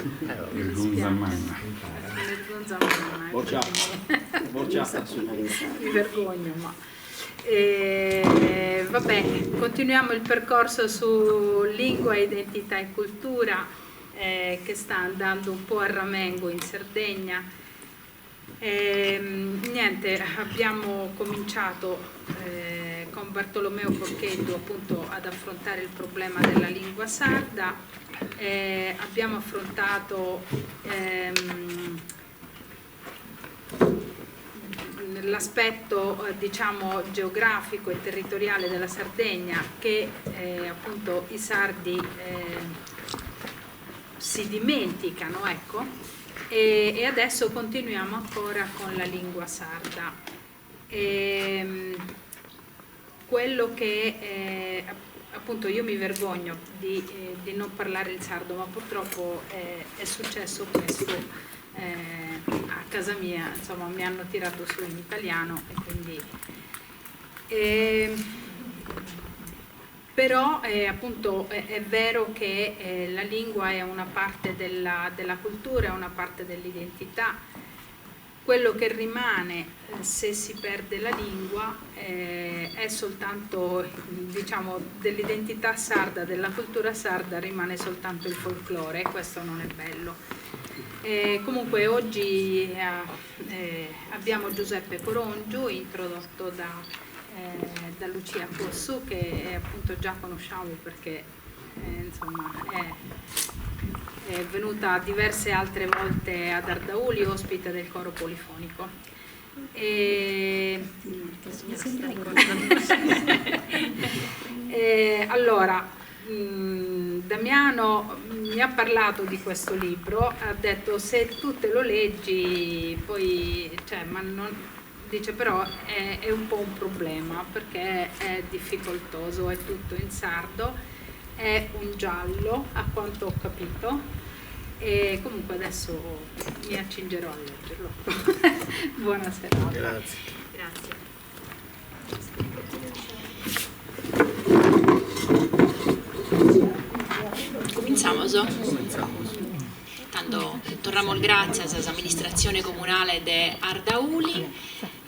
Mi dispiace. Un'irgonza manna. Mi vergogno, ma. E, vabbè, continuiamo il percorso su lingua, identità e cultura eh, che sta andando un po' a ramengo in Sardegna. E, niente, abbiamo cominciato eh, con Bartolomeo Porcheddu appunto ad affrontare il problema della lingua sarda, eh, abbiamo affrontato ehm, l'aspetto diciamo geografico e territoriale della Sardegna che eh, appunto i sardi eh, si dimenticano, ecco, e, e adesso continuiamo ancora con la lingua sarda. E, ehm, quello che eh, appunto io mi vergogno di, eh, di non parlare il sardo, ma purtroppo eh, è successo questo eh, a casa mia, insomma mi hanno tirato su in italiano e quindi... Eh, però eh, appunto è, è vero che eh, la lingua è una parte della, della cultura, è una parte dell'identità. Quello che rimane eh, se si perde la lingua eh, è soltanto, diciamo, dell'identità sarda, della cultura sarda rimane soltanto il folklore e questo non è bello. Eh, comunque oggi eh, eh, abbiamo Giuseppe Corongiu, introdotto da, eh, da Lucia Cossu, che appunto già conosciamo perché eh, insomma, è, è venuta diverse altre volte ad Ardauli, ospite del coro polifonico. E... e allora, mh, Damiano mi ha parlato di questo libro, ha detto se tu te lo leggi poi, cioè, ma non, dice però è, è un po' un problema perché è difficoltoso, è tutto in sardo, è un giallo a quanto ho capito e comunque adesso mi accingerò a leggerlo. Buona serata. Grazie. Grazie. Comintzamos? Comintzamos. Tando torramos gràtzias a s'amministratzione comunale de Ardauli,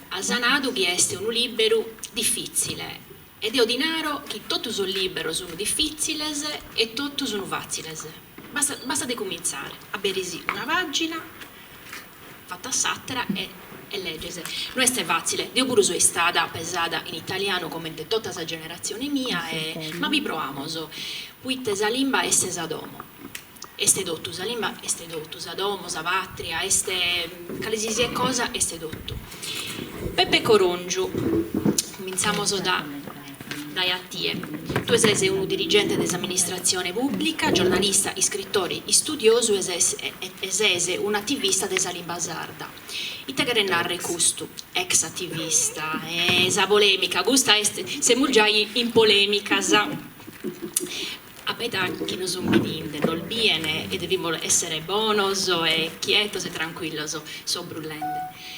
as nadu chi est unu liberu difitzile e deo ti naro chi totu sos liberos sun difitziles e totu sun fàtziles. Basta basta de cumintzare, aberis una pàgina, fata s'àtera e e leges. No est fàtzile, deo puru so istada pesada in italianu comente tota sa generatzione mia e ma bi proamos, poite sa limba est sa domo, est totu, sa limba est totu, sa domo, sa pàtria, est cale si siat cosa est totu. Peppe Corongiu, comintzamos da dae a tie. Tue ses unu dirigente de s'amministratzione pùblica, giornalista, iscritori, istudiosu e ses e ses un'ativista de sa limba sarda. Ite cheret nàrrere custu, ex ativista? E sa polèmica, custa est, semus giai in polèmicas. Abeta chi nos sun bidinde, nos bien e devimus èssere bonos e chietos e trancuillos, so brullende.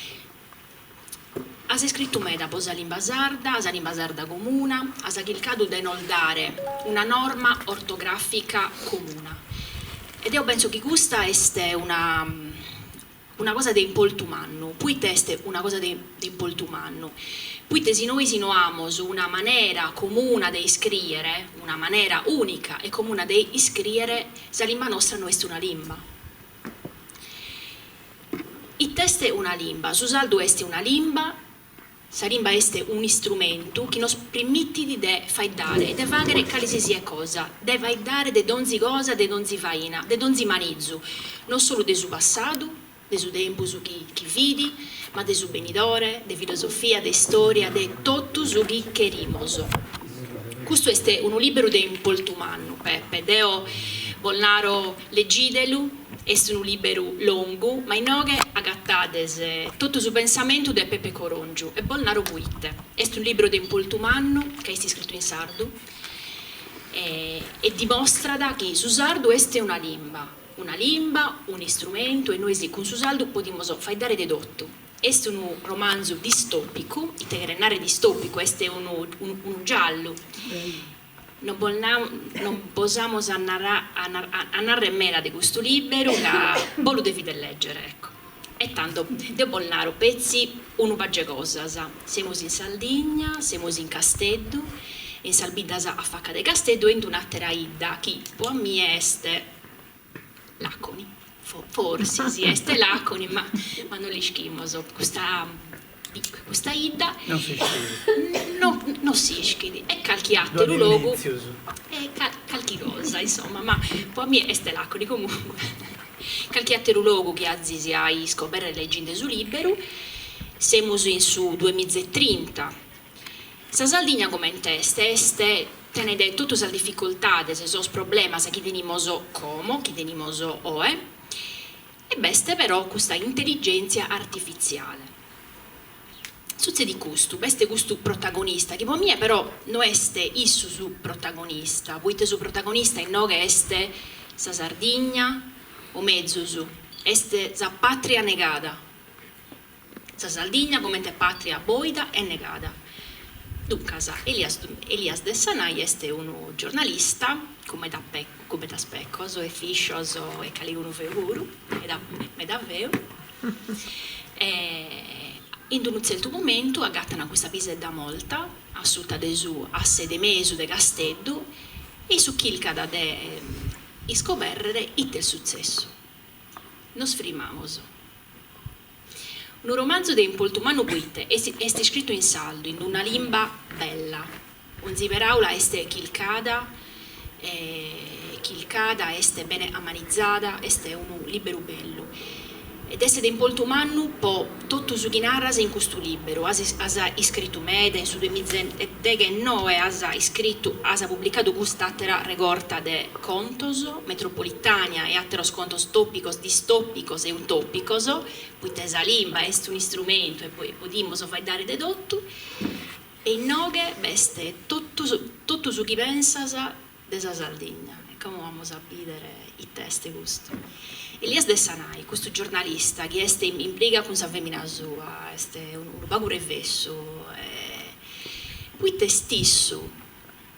As iscritu meda po sa limba sarda, sa limba sarda comuna, as chircadu de nos dare una norma ortogràfica comuna e deo penso chi custa est una una cosa de importu mannu. Poite est una cosa de importu mannu? Poite si nois no amus una manera comuna de iscrìere, una manera ùnica e comuna de iscrìere, sa limba nostra no est una limba. It'est una limba? Su sardu est una limba, sa limba est un'istrumentu chi nos permitit de faeddare e de fàghere cale si siat cosa, de faeddare de donzi cosa, de donzi faina, de donzi manizu, non solu de su passadu, de su tempus chi chi fit, ma de su benidore, de filosofia, de istòria, de totu su chi cherimos. Custu est unu liberu de importu mannu, Peppe, deo bos naro legidelu, Est unu liberu longu, ma inoghe agatades totu su pensamentu de Pepe Corongiu e bos naro puite. Est unu libru de importu mannu ca est iscritu in sardu e dimostrat chi su sardu est una limba, una limba, un'istrumentu e nois cun su sardu podimus faeddare de totu. Est unu romanzu distòpicu, ite cheret narrer distòpicu, est unu unu giallu. Non bos non bos amus a a narrer meda de custu liberu ca bos lu devides lègere, ecco. E tando deo bos naro petzi unu pagu 'e cosas, semus in Sardigna, semus in Casteddu, in sas biddas a faca de Casteddu e in un'àtera 'idda chi po a mie est Làconi, forsis est Làconi ma ma no l'ischimus custa custa 'idda Non s'ischit. No no s'ischit e calchi àteru logu e calchi cosa insomma ma po a mie est Làconi comunque calchi àteru logu chi azis a iscoberrer legginde su liberu semus in su duemiza e trinta Sa Sardigna comente est est tenet totu sas dificultades, sos problemas chi tenimus como, chi tenimus oe, e b'est però custa intelligèntzia artifitziale. Sutzedit custu, b'est custu protagonista, chi po mie però no est issu su protagonista, poite su protagonista inoghe est sa Sardigna, o mezus, est sa pàtria negada. Sa Sardigna comente pàtria bòida e negada. Duncas, Elias Elias Dessanai est unu giornalista cun meda cun medas pecos e fiscios e calicunu feu puru, meda meda feu, e in unu tzertu momentu agatan custa pisedda morta a suta de su asse de mesu de Casteddu e issu chircat de iscobèrrere ite est sutzessu. Nos frimamus. Unu romanzu de importu mannu poite est iscritu in sardu, in una limba bella, onzi peràula est chircada, chircada, est bene ammanizada, est unu lìberu bellu. Ed est de importu mannu po totu su chi naras in custu lìberu, as as iscritu meda, in su duemiza e deghennoe as iscritu, as publicadu cust'àtera regorta de contos, Metropolitània e àteros contos tòpicos, distòpicos e utòpicos, poite sa limba est un'istrumentu e poi podimus faeddare de totu, e inoghe b'est totu totu su chi pensas de sa Sardigna. E como amus a bìdere ite est custu. Elias Dessanai, custu giornalista chi est in briga cun sa fèmina sua, est unu pagu revessu, poite est issu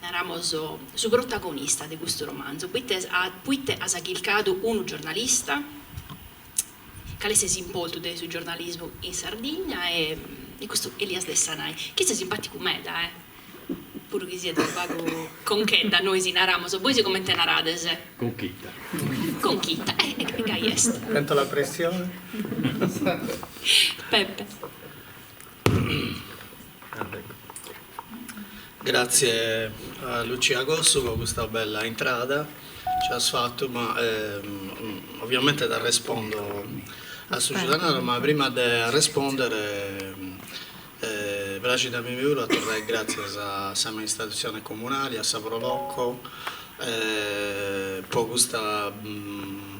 Naramos su protagonista de custu romanzu, poite poite as chircadu unu giornalista? Cale est s'importu de su giornalismu in Sardigna e custu Elias Dessanai, chi est simpaticu meda eh, puru chi siat unu pagu conchedda, nois naramos, bois comente narades? Conchita. Conchita, e gai est. Pentola a pressione. Peppe. Grazie a Lucia Cossu po custa bella intrada chi as fatu, ma ovviamente t'arrespondo a su chi as nadu, ma prima de arrespondere praxit a mimi puru a torrai gratzias a s'amministratzione comunali, a sa Pro Loco po custa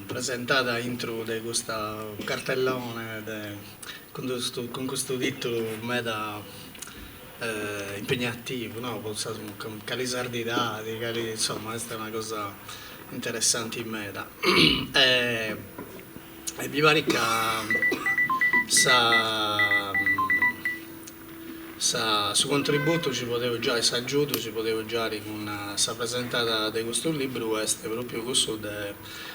presentada intru de custa cartellone de cun custu cun custu titulu meda impegnativu no po sa cali sardidadi cali insoma est una cosa interessanti meda e mi parit ca sa sa su contributu chi podeus giai s'agiudu chi podeus giai cun sa presentada de custu libru est propriu cussu de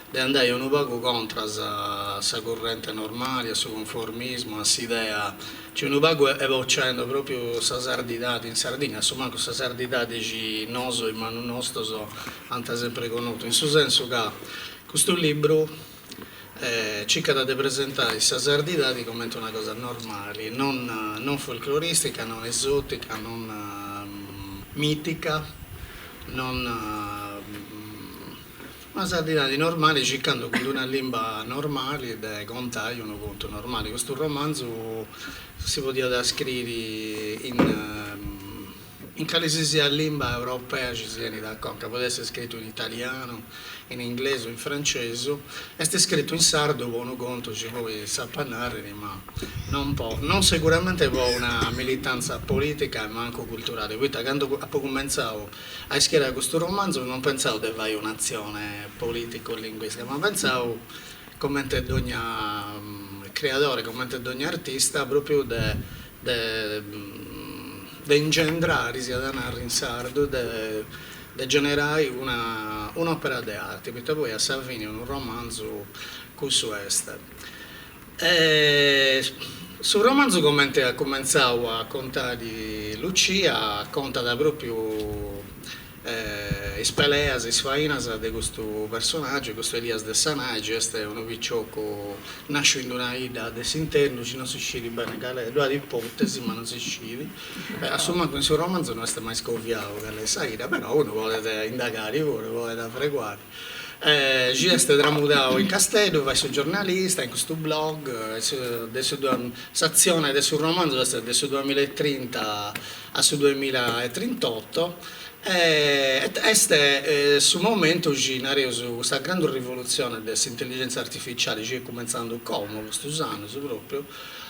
de andai unu pagu contras a sa currente normali, a su cunformismu, a s'idea chi unu pagu evocendo propriu sa sardidadi in Sardigna, a su mancu sa sardidadi chi nosu is mannus nostus ant sempri connotu, in su sensu ca custu libru circat de presentai sa sardidadi cumenti una cosa normali, non non folcloristica, non esotica, non mitica, non Una sardidadi normali circandu cun d'una limba normali de contai unu contu normali. Custu romanzu si podiat scriri in in cali si siat limba europea chi si 'enit a conca, podiat essi scritu in italianu, in inglesu, in francesu, est scritu in sardu po unu contu chi poi s'apu a narriri ma Non po, non seguramente po una militanza politica e mancu culturali, poita candu apu cumentzau a iscriere custu romanzu non pentzau de fai un'atzione politico-linguistica, ma pentzau, comente dogna criadore, comente dogna artista, propriu de de de ingendrari, si iat a narri in sardu, de. de generai una un'opera de arti, poita poi a sa fini unu romanzu cussu est. E su romanzu comente at cumentzau a contari Lucia contat propriu is peleas, is fainas de custu personaggiu, custu Elias Dessanai, chi est unu piciocu nasciu in una 'idda de s'internu chi non si scit bene cale est, ddu at ipotesi ma non si scit, a su mancu in su romanzu no est mai scoviau cale est sa 'idda, però unu podet indagari puru, podet avreguari. Si est tramudau in Casteddu, fait su giornalista in custu blog, de su s'atzione de su romanzu est de su duamillaetrinta a su duamillaetrintotto e est su momentu chi nareus custa grandu rivolutzione de s'intelligentzia artificiali chi est cumentzandu como, custus annus propriu,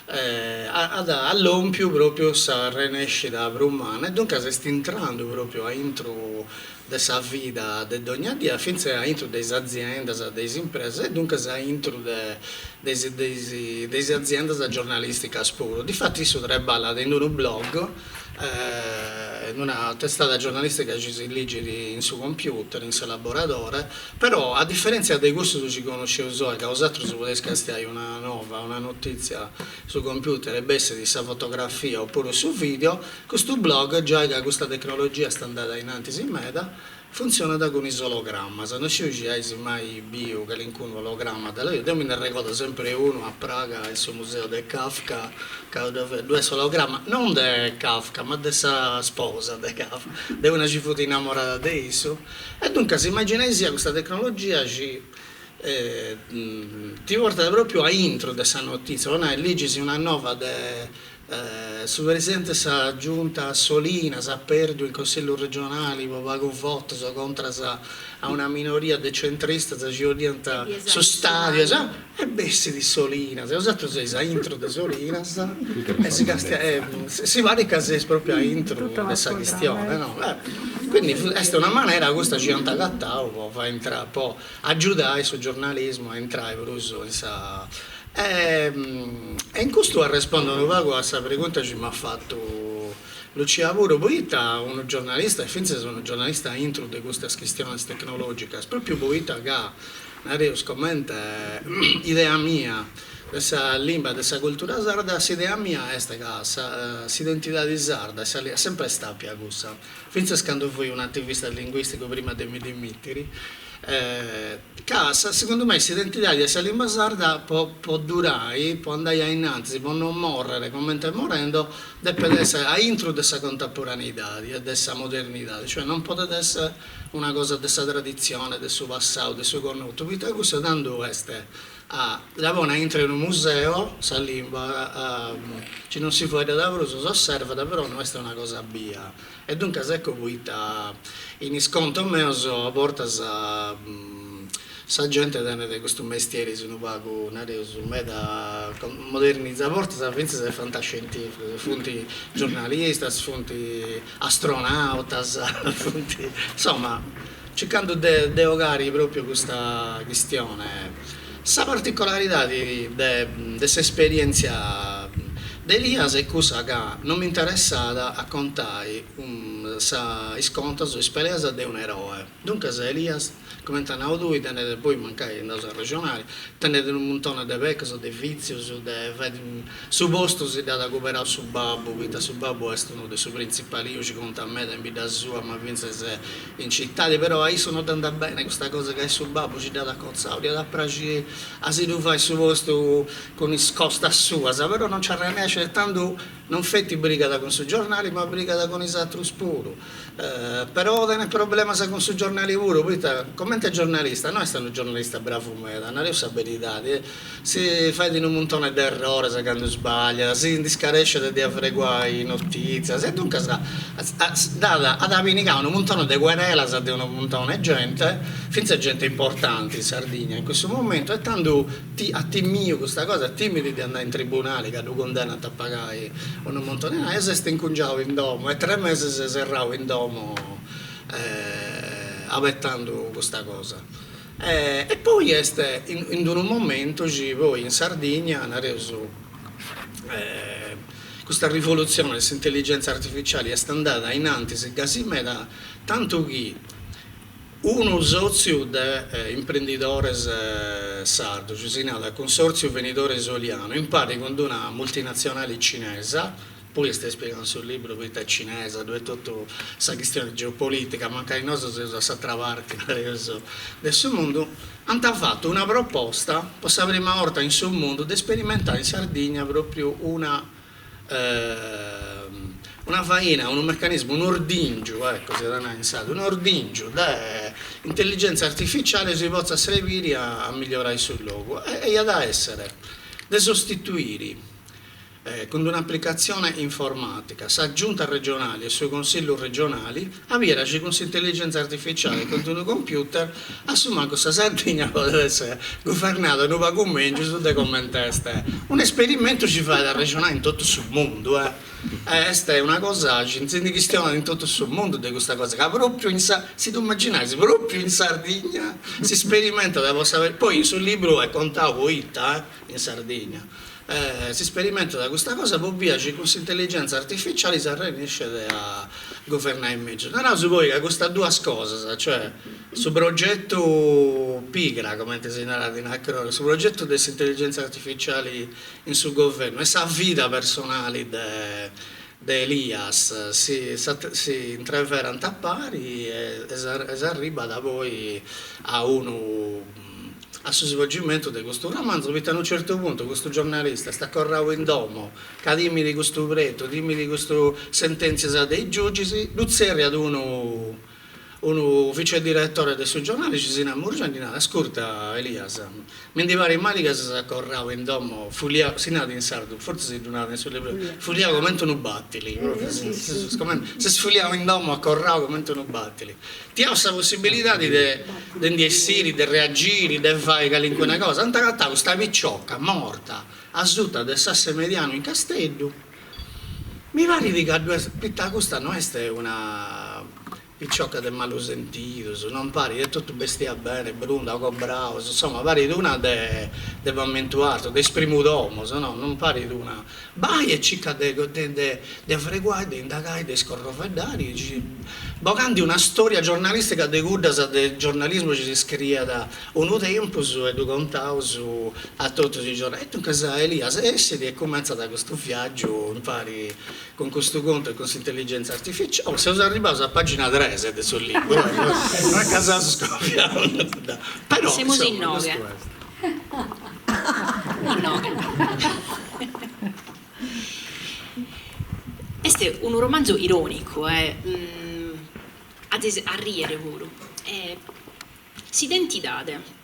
at at lompiu propriu sa renescida prus manna e duncas est intrandu propriu aintru de sa vida de dogna dia, fintzas aintru de is aziendas, de is impresas e duncas aintru de de is de is de is aziendas giornalisticas puru. Difatis issu treballat in unu blog, in una testada giornalistica chi si ligit in su computer, in s'elaboradore, però a diferentzia de cussus chi connosceus oi, ca 'osatrus podeis castiai una nova, una notizia su computer e bessit sa fotografia opuru su video, Custu blog, giai ca custa tecnologia est andada a in antis meda, funtzionat cun is ologrammas. No sciu si ais mai biu calincunu ologramma de deu mi nd'arregodu sempri unu a Praga in su museu de Kafka ca ddu est s'ologramma, non de Kafka ma de sa sposa de Kafka, de una chi fut innamorada de issu. E duncas immaginaisia custa tecnologia chi ti portat propriu a intro de sa notizia, po nai ligis una nova de Su presidente 'e sa Giunta Solinas at pèrdiu in Consillu regionali po pagu votos contras a una minoria de centristas chi 'oliant su stàdiu e bessit Solinas e 'osatrus seis a intro de Solinas e si castiais si parit ca seis propriu a intro de sa chistione no quindi est una manera custa chi ant agatau po fai intrai po agiudai su giornalismu a intrai prus in sa E in custu arrespondo unu pagu a sa pregunta chi m'at fatu Lucia puru, poita unu giornalista, e fintzas unu giornalista aintru de custas chistiones tecnologicas, propriu poita ca, nareus comente idea mia de sa limba e de sa cultura sarda, s'idea mia est ca s'identidadi sarda est sempri stapia cussa, fintzas candu fui un'ativista linguisticu prima de mi dimitiri, Ca segundu mei s'identidadi de sa limba sarda po po durai, po andai a innantis, po non morrere comente est morendo, depet esser a intru de sa contemporaneidadi e de sa modernidadi, cioè non podet esser una cosa de sa traditzione, de su passau, de su connotu, poita cussa tandu est a dda ponni a intru 'e unu museu, sa limba, chi non si fueddat prus, s'osservat, però no est una cosa bia E duncas ecco poita in is contos meos a bortas sa gente tenet custu mestieris unu pagu, nareus, meda modernizau, a bortas fintzas est fantascientificu, funt giornalistas, funt astronautas, funt, insoma, circandu de de 'ogari propriu custa chistione. Sa particolaridadi de de s'esperientzia de Elias est cussa ca non m'interessat a contai sa is contos o is peleas de un'eroe. Duncas Elias, comente as nau tui, tenet, poi mancai andaus a arrexonai, tenet unu muntone de pecos, de vitzios, de fait su postu si dd'at cuberau su babbu, poita su babbu est unu de su printzipaliu chi contat meda in bidda sua ma fintzas in citadi, però a issu no dd'andat bene custa cosa ca est su babbu chi dd'at acotzau, dd'iat a praxi a si ddu fai su postu cun is costas suas, però non nci arrennescit e tandu non feti brigat cun su giornali ma brigat cun is atrus puru. Però tenet problemas cun su giornali puru, poita comente giornalista no est unu giornalista bravu meda, nareus sa beridadi, si fait unu muntone de errores candu sbagliat, si ndi scaresciat de avreguai notitzias e duncas dd'at at pinigau unu muntone de querelas de unu muntone 'e gente, fintzas gente importanti in Sardigna in cussu momentu e tandu at timiu custa cosa, timit de andai in tribunali ca ddu cundennant a pagai unu muntone 'e dinai e s'est incungiau in domo e tres meses serrau in domo abetandu custa cosa. E poi est in d'unu momentu chi poi in Sardigna, nareus, custa rivolutzione de s'intelligenza artificiali est andada a in antis gasi meda, tantu chi. Unu sòtziu de imprendidores sardos, chi si narat Consorzio Venidores Oliano, impari cun una multinatzionali cinesa, poi est spiegau in su libru poita est cinesa, ddu est totu sa chistioni geopolitica, mancai nosu seus a s'atra parti, nareus, de su mundu, ant fatu una proposta po sa prima 'orta in su mundu de sperimentai in Sardigna propriu una una faina, unu mecanismu, un'ordingiu, ecco, si at a nai in sardu, un'ordingiu de intelligenza artificiale chi potzat srebiri a migliorai su logu e iat a essere de sostituiri cun d'un'aplicatzione informatica sa Giunta regionali e su Consillu regionali a biri chi cun s'intelligenza artificiale e cun d'unu computer a su mancu sa Sardigna podet essere guvernada unu pagu mengius de comente est. Un'esperimentu chi fait arrexonai in totu su mundu, eh! Est una cosa chi si ndi chistionat in totu su mundu de custa cosa, ca propriu in sa, si ddu immaginais, propriu in Sardigna si sperimentat po sa, poi in su libru est contau poita, eh, in Sardigna Si sperimentat custa cosa po biri chi cun s'intelligenza artificiali s'arrennescet a guvernai megius. Naraus poi ca custas duas cosas, cioè su progetu Pigra, cumenti si narat in acronimu, su progetu de s'intelligenza artificiali in su governu e sa vida personali de de Elias si si intreverant a pari e s'arribat poi a unu a su svolgimentu de custu romanzu, poita a unu certu puntu custu giornalista est acorrau in domo ca timit custu pretu, timit custas sententzias de is giugis, ddu tzerriat unu Unu vice diretore de su giornali chi si narat Murgia ddi narat, ascurta Elias, mi ndi parit mali ca ses acorrau in domo fuliau, si narat in sardu, fortzis si ddu narat in su libru, fuliau comente unu batili, propriu, ses fuliau in domo acorrau comente unu batili. Ti 'au sa possibilidadi de de ndi essiri, de reagiri, de fai calincuna cosa, ant agatau custa picioca morta asuta de s'asse medianu in Casteddu, Mi parit ca ddu est, poita custa no est una picioca de malus sentidus, non parit, est totu bestia bene, brunda, ogus braus, insoma parit una de de pamentu artu, de is primu domos, no, non parit una, bai e circa de de de avreguai, de indagai, de iscorroveddai, bogandi una storia giornalistica de cuddas de giornalismu chi si scriiat Unu tempus e ddu contaus a totus is giornalis. E duncas Elias essit e cumentzat custu viàgiu impari cun custu contu e cun s'intelligenza artificiali. Oh, seus arribbaus a pagina tres de su liburu, no est ca s'aus scoviau nudda, però Semus inoghe. Inoghe. Est unu romanzu irònicu e azis a rìere puru. S'identidade.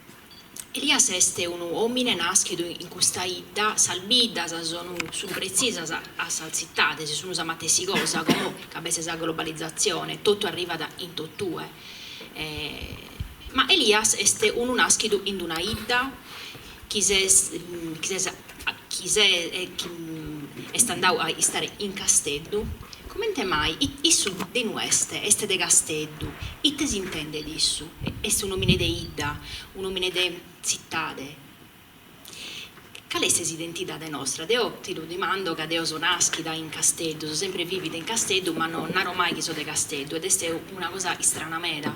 Elias est unu òmine nàschidu in custa 'idda, sas biddas sun pretzisas a sas tzitades, sun sa matessi cosa, como ca b'est sa globalizatzione, totu arrivat in totue. Ma Elias est unu nàschidu in una 'idda chi s'est chi s'est chi chi est andadu a istare in Casteddu, Comente mai? Issu de inue est? Est de Casteddu. Ite s'intendet issu? Est un'òmine de 'idda, un'òmine de tzitade. Cale est s'identidade nostra? Deo ti lu dimando ca deo so nàschida in Casteddu, so sempre vìvida in Casteddu, ma no naro mai chi so de Casteddu ed est una cosa istrana meda.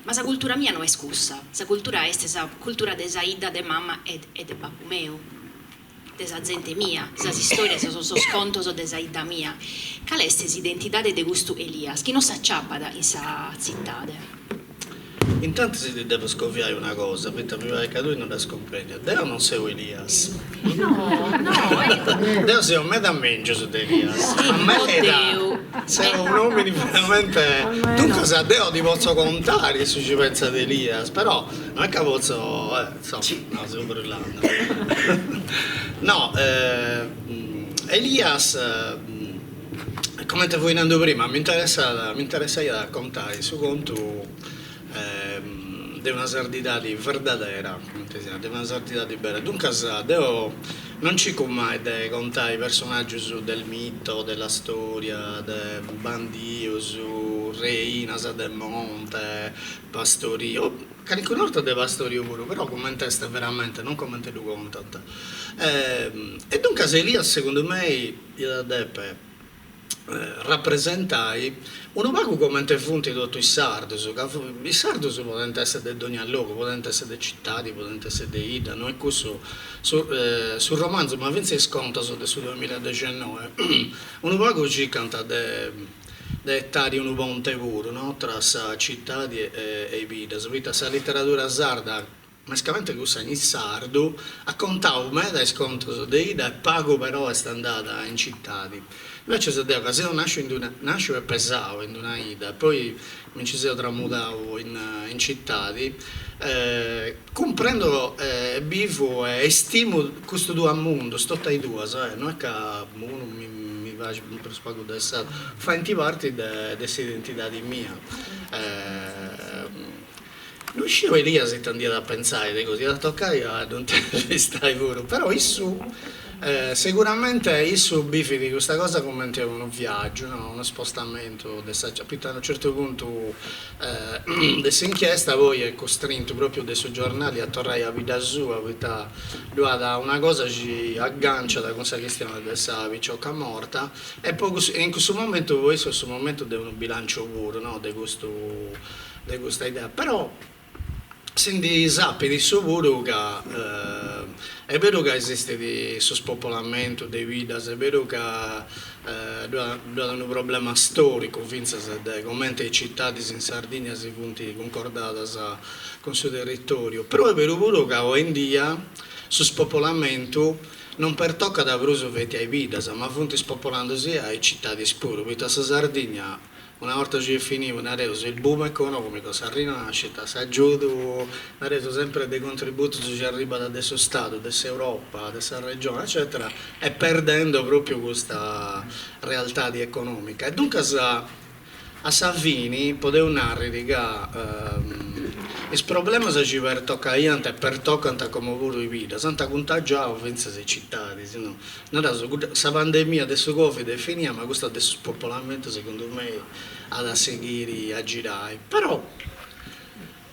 Ma sa cultura mia no est cussa, sa cultura est sa cultura de sa 'idda de mama e de babbu meu. de sa zente mia, sas istòrias, sos contos de sa 'idda mia. Cale est s'identidade de custu Elias chi non s'aciapat in sa tzitade? Intantu si ti depo scoviai una cosa, poita mi parit ca tui non dd'as cumprèndiu, deo non seu Elias. No, no, ecco. Deo seu meda mengius de Elias, ma meda, seu un'omini veramente, duncas deo ti potzo contari su chi pentzat Elias, però no est ca potzo, eh Insomma, no, seu brullando. No, Elias, comente fui nando prima, mi interessat, mi interessaiat a contai su contu de una sardidadi verdadera, comente si narat, de una sardidadi bera. Duncas deo non circu mai de contai personaggius del mito, della storia, de bandius, reinas de monte, pastoriu Calincuna 'orta de pastoriu puru, però comente est veramente, non comente ddu contant. E duncas Elias segundu mei iat a depi. rapresentai unu pagu comente funt totu is sardus, ca is sardus podent essi de dogna logu, podent essi de citadi, podent essi de 'idda, no est cussu su su romanzu, ma fintzas is contos de su duemiladexennoi unu pagu circant de de 'etari unu ponte puru no tra sa citadi e is biddas, poita sa literadura sarda mescamente cussa in sardu, at contau meda is contos de 'idda e pagu però est andada in citadi. Invecias deu ca seu nasciu in d'una, nasciu e pesau in d'una 'idda e poi mi nci seu tramudau in in citadi, cumprendo e bivu e istimu custus duus mundus, totu e duas, no est ca unu mi mi praxit prus pagu de s'aturu, faint parti de de s'identidadi mia. No sciu Elias ita nd'iat a pentzai de custu, iat a tocai a ddu intervistai puru, però issu seguramente issu bivit custa cosa cumenti unu viàgiu, no, unu spostamentu de sa, poita a unu certu puntu de s'inchiesta poi est custrintu propriu de su giornali a torrai a bidda sua, poita ddu at una cosa chi agganciat cun sa chistioni de sa picioca morta e po cussu in cussu momentu po issu est su momentu de unu bilanciu puru, no, de custu de custa idea, però si ndi sapit issu puru ca est beru ca esistit su spopolamentu de biddas, est beru ca ddu at unu problema storicu fintzas de comente is citadis in Sardigna si funt cuncordadas cun su territoriu, però est beru puru ca oindia su spopolamentu non pertocat prus feti a is biddas, ma funt spopolandusì a is citadis puru, poita sa Sardigna Una 'orta chi est finiu, nareus, il boom economico, sa rinascita, s'agiudu, nareus, sempre de contributus chi arribat de su Stadu, de s'Europa, de sa Regione, eccetera, est perdendo propriu custa realtadi economica. E duncas a sa fini podeus narriri ca is problemas chi pertocaiant e pertocant como puru is biddas ant cuntagiau fintzas is citadis, no Nareus, sa pandemia de su Covid est finia, ma custa de su spopolamentu segundu mei at a sighiri a girai. Però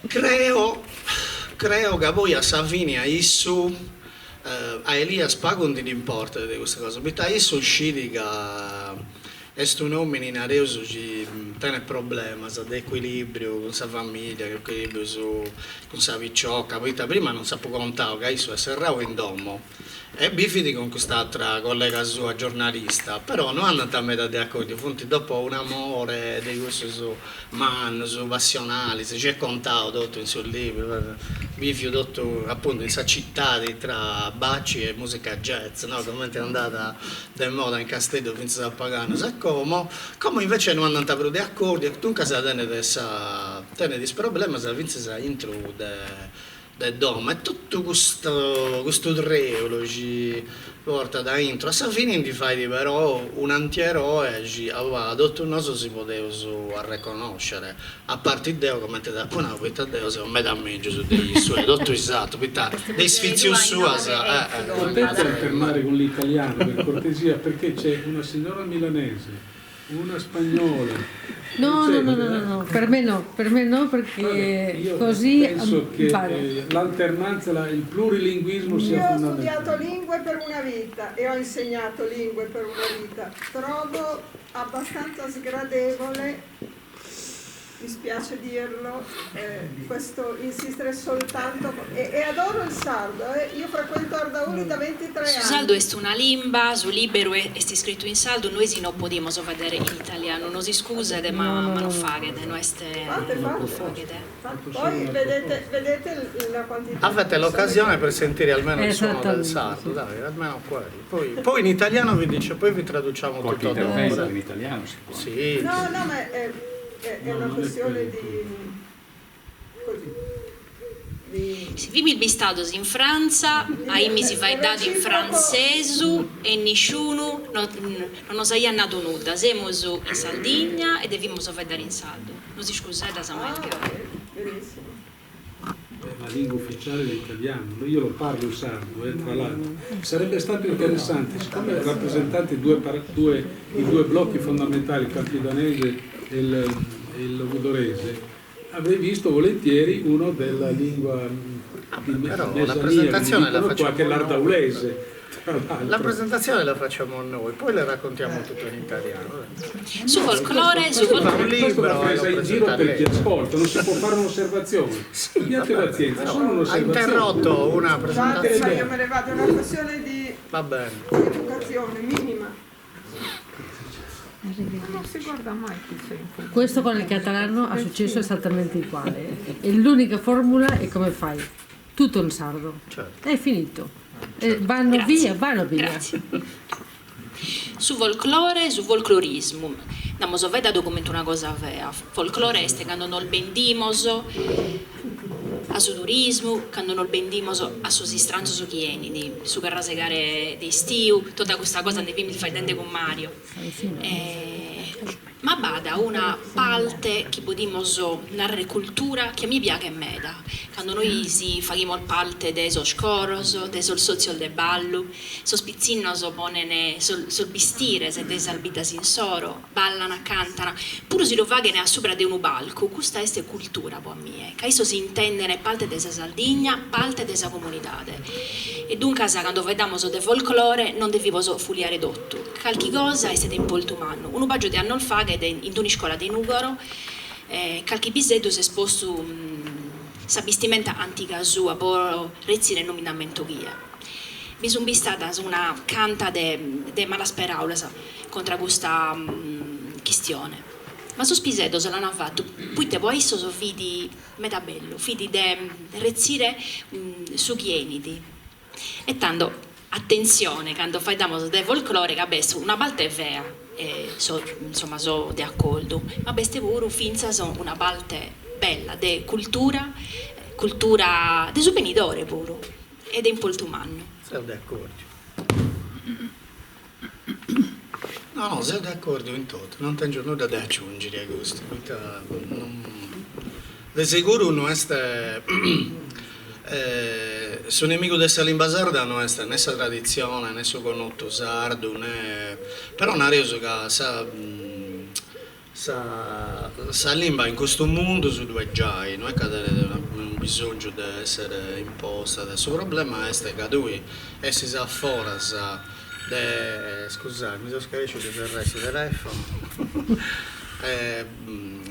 creo, creo ca poi a sa fini a issu, a Elias pagu ndi dd'importat de custa cosa, poita issu scit ca est un'omini, nareus, chi tenet problemas de ecuilibriu cun sa familia, ecuilibrius cun sa picioca, poita prima non s'apu contau ca issu est serrau in domo E bivit cun cust'atra collega sua giornalista, però no andant meda de acordiu, funt dopo un'amore de cussus mannus, passionalis, chi est contau totu in su libru, biviu totu apuntu in sa citadi tra baci e musica jazz, no, cumenti andat de moda in Casteddu fintzas a pagu annus a como, como invece no andant prus de acordiu e duncas tenet sa tenet is problemas fintzas aintru de de domo e totu custu custu treulu chi portat aintru a sa fini ndi fait però un'antieroe chi auba totus nosu si podeus arreconnoscere, a parti deu comente t'apu nau poita deu seu meda mengius de issu e totu is aterus poita de is fitzius suas. Potete alternare con l'italiano per cortesia perché c'è una signora milanese Una spagnola. No, no, no, no, no, per me no, per me no perché Io così penso che vado. l'alternanza, il plurilinguismo sia Io ho fondamentale. studiato lingue per una vita e ho insegnato lingue per una vita. Trovo abbastanza sgradevole mi spiace dirlo, eh, questo insistere soltanto e, e adoro il sardo, eh. io frequento Ardauli da 23 Su anni. sardu est una limba, su liberu est iscritu in sardu, nois no podimus faeddare in italianu, nos iscuset ma ma no faghet, no est Fate, no fate. faghet. Fate. Poi vedete, vedete la quantità di Avete persone l'occasione che... per sentire almeno il suono del Esattamente, sardo, sì. dai, almeno quello. Poi, poi in italiano vi dice, poi vi traduciamo Qualche tutto dopo. intervento dai. in italiano si può. Sì, No, sì. no, ma è, è, è No, una non è questione quello il di... punto. così, di... Si fimis bistados in Frantza, di aimis è faeddadu in reciproco... frantzesu e nisciunu no no nos aiat nadu nudda. Semus in Saldigna e devimus faeddare in sardu. Nos iscusedas ma Ah, est va gai. bene, benissimo. Beh, la lingua ufficiale è l'italiano, io lo parlo il sardo, eh, tra l'altro. Sarebbe stato interessante, siccome rappresentate due, due, i due blocchi fondamentali, il campidanese e il, e il logudorese, avrei visto volentieri uno della lingua Vabbè, di però la Mesania, come presentazione la dicono qua, che è facciamo noi. l'ardaulese. Tra l'altro. La presentazione la facciamo noi, poi la raccontiamo tutto in italiano. Su folklore, su folklore. Questa è una presa in giro per chi ascolta, non si può fare un'osservazione. Abbiate pazienza, solo un'osservazione. Ha interrotto una presentazione. Ma io me ne vado, è una questione di Va bene. educazione minima. Non si guarda mai chi c'è in fondo. Questo con il catalano è successo esattamente uguale. E l'unica formula è come fai? Tutto in sardo. Certo. È finito. E vanno Grazie. via, vanno via. Grazie. Su folklore, su folclorismu. Nd'amus faeddadu comente una cosa fea. Folklore est cando nos bendimos a su turismu, cando nos bendimos a sos istranzos chi 'enint, su carrasegare de istiu, tota custa cosa nde fimis faeddende cun Mario. Ma b'at una palte chi podimos narrer cultura chi a mie piaghet meda, cando nois faghimos palte de sos coros, de sos sotzios de ballu, sos pitzinnos ponen sos bistires de sas biddas insoro, ballan, cantan, puru si lu faghen a subra de unu palcu, custa est cultura po a mie, ca issos s'intenden palte de sa Sardigna, palte de sa comunidade. E duncas cando faeddamos de folklore non devimos fuliare totu, calchi cosa est de importu mannu. Unu pagiu de annos faghet in d'un'iscola de Nùgoro calchi piseddu s'est postu sa bistimenta antiga sua po retzire non mi nd'ammento chie. Bi sunt bistadas una canta de malas peràulas contra custa chistione. Ma sos piseddos l'ant fatu poite po a issos fit meda bellu, fit de retzire su chi 'enit. E tando, atentzione cando faeddamos de folklore ca b'est una parte fea, e so, insomma, so de acordu, ma b'est puru fintzas una parte bella de cultura, cultura de su benidore puru, e de importu mannu. Seo de acordiu. No, no, seo de acordiu in totu, non tengio nudda de aciungiri a custu, poita non de seguru no est su nemigu de sa limba sarda no est ne sa traditzione, ne su connotu sardu, ne però nareus ca sa Sa sa limba in custu mundu ddu est giai, no est ca tenet unu bisòngiu de èssere imposta, su problema est ca tui essis a foras de, scusai mi seu scarèsciu de serrai su telefonu,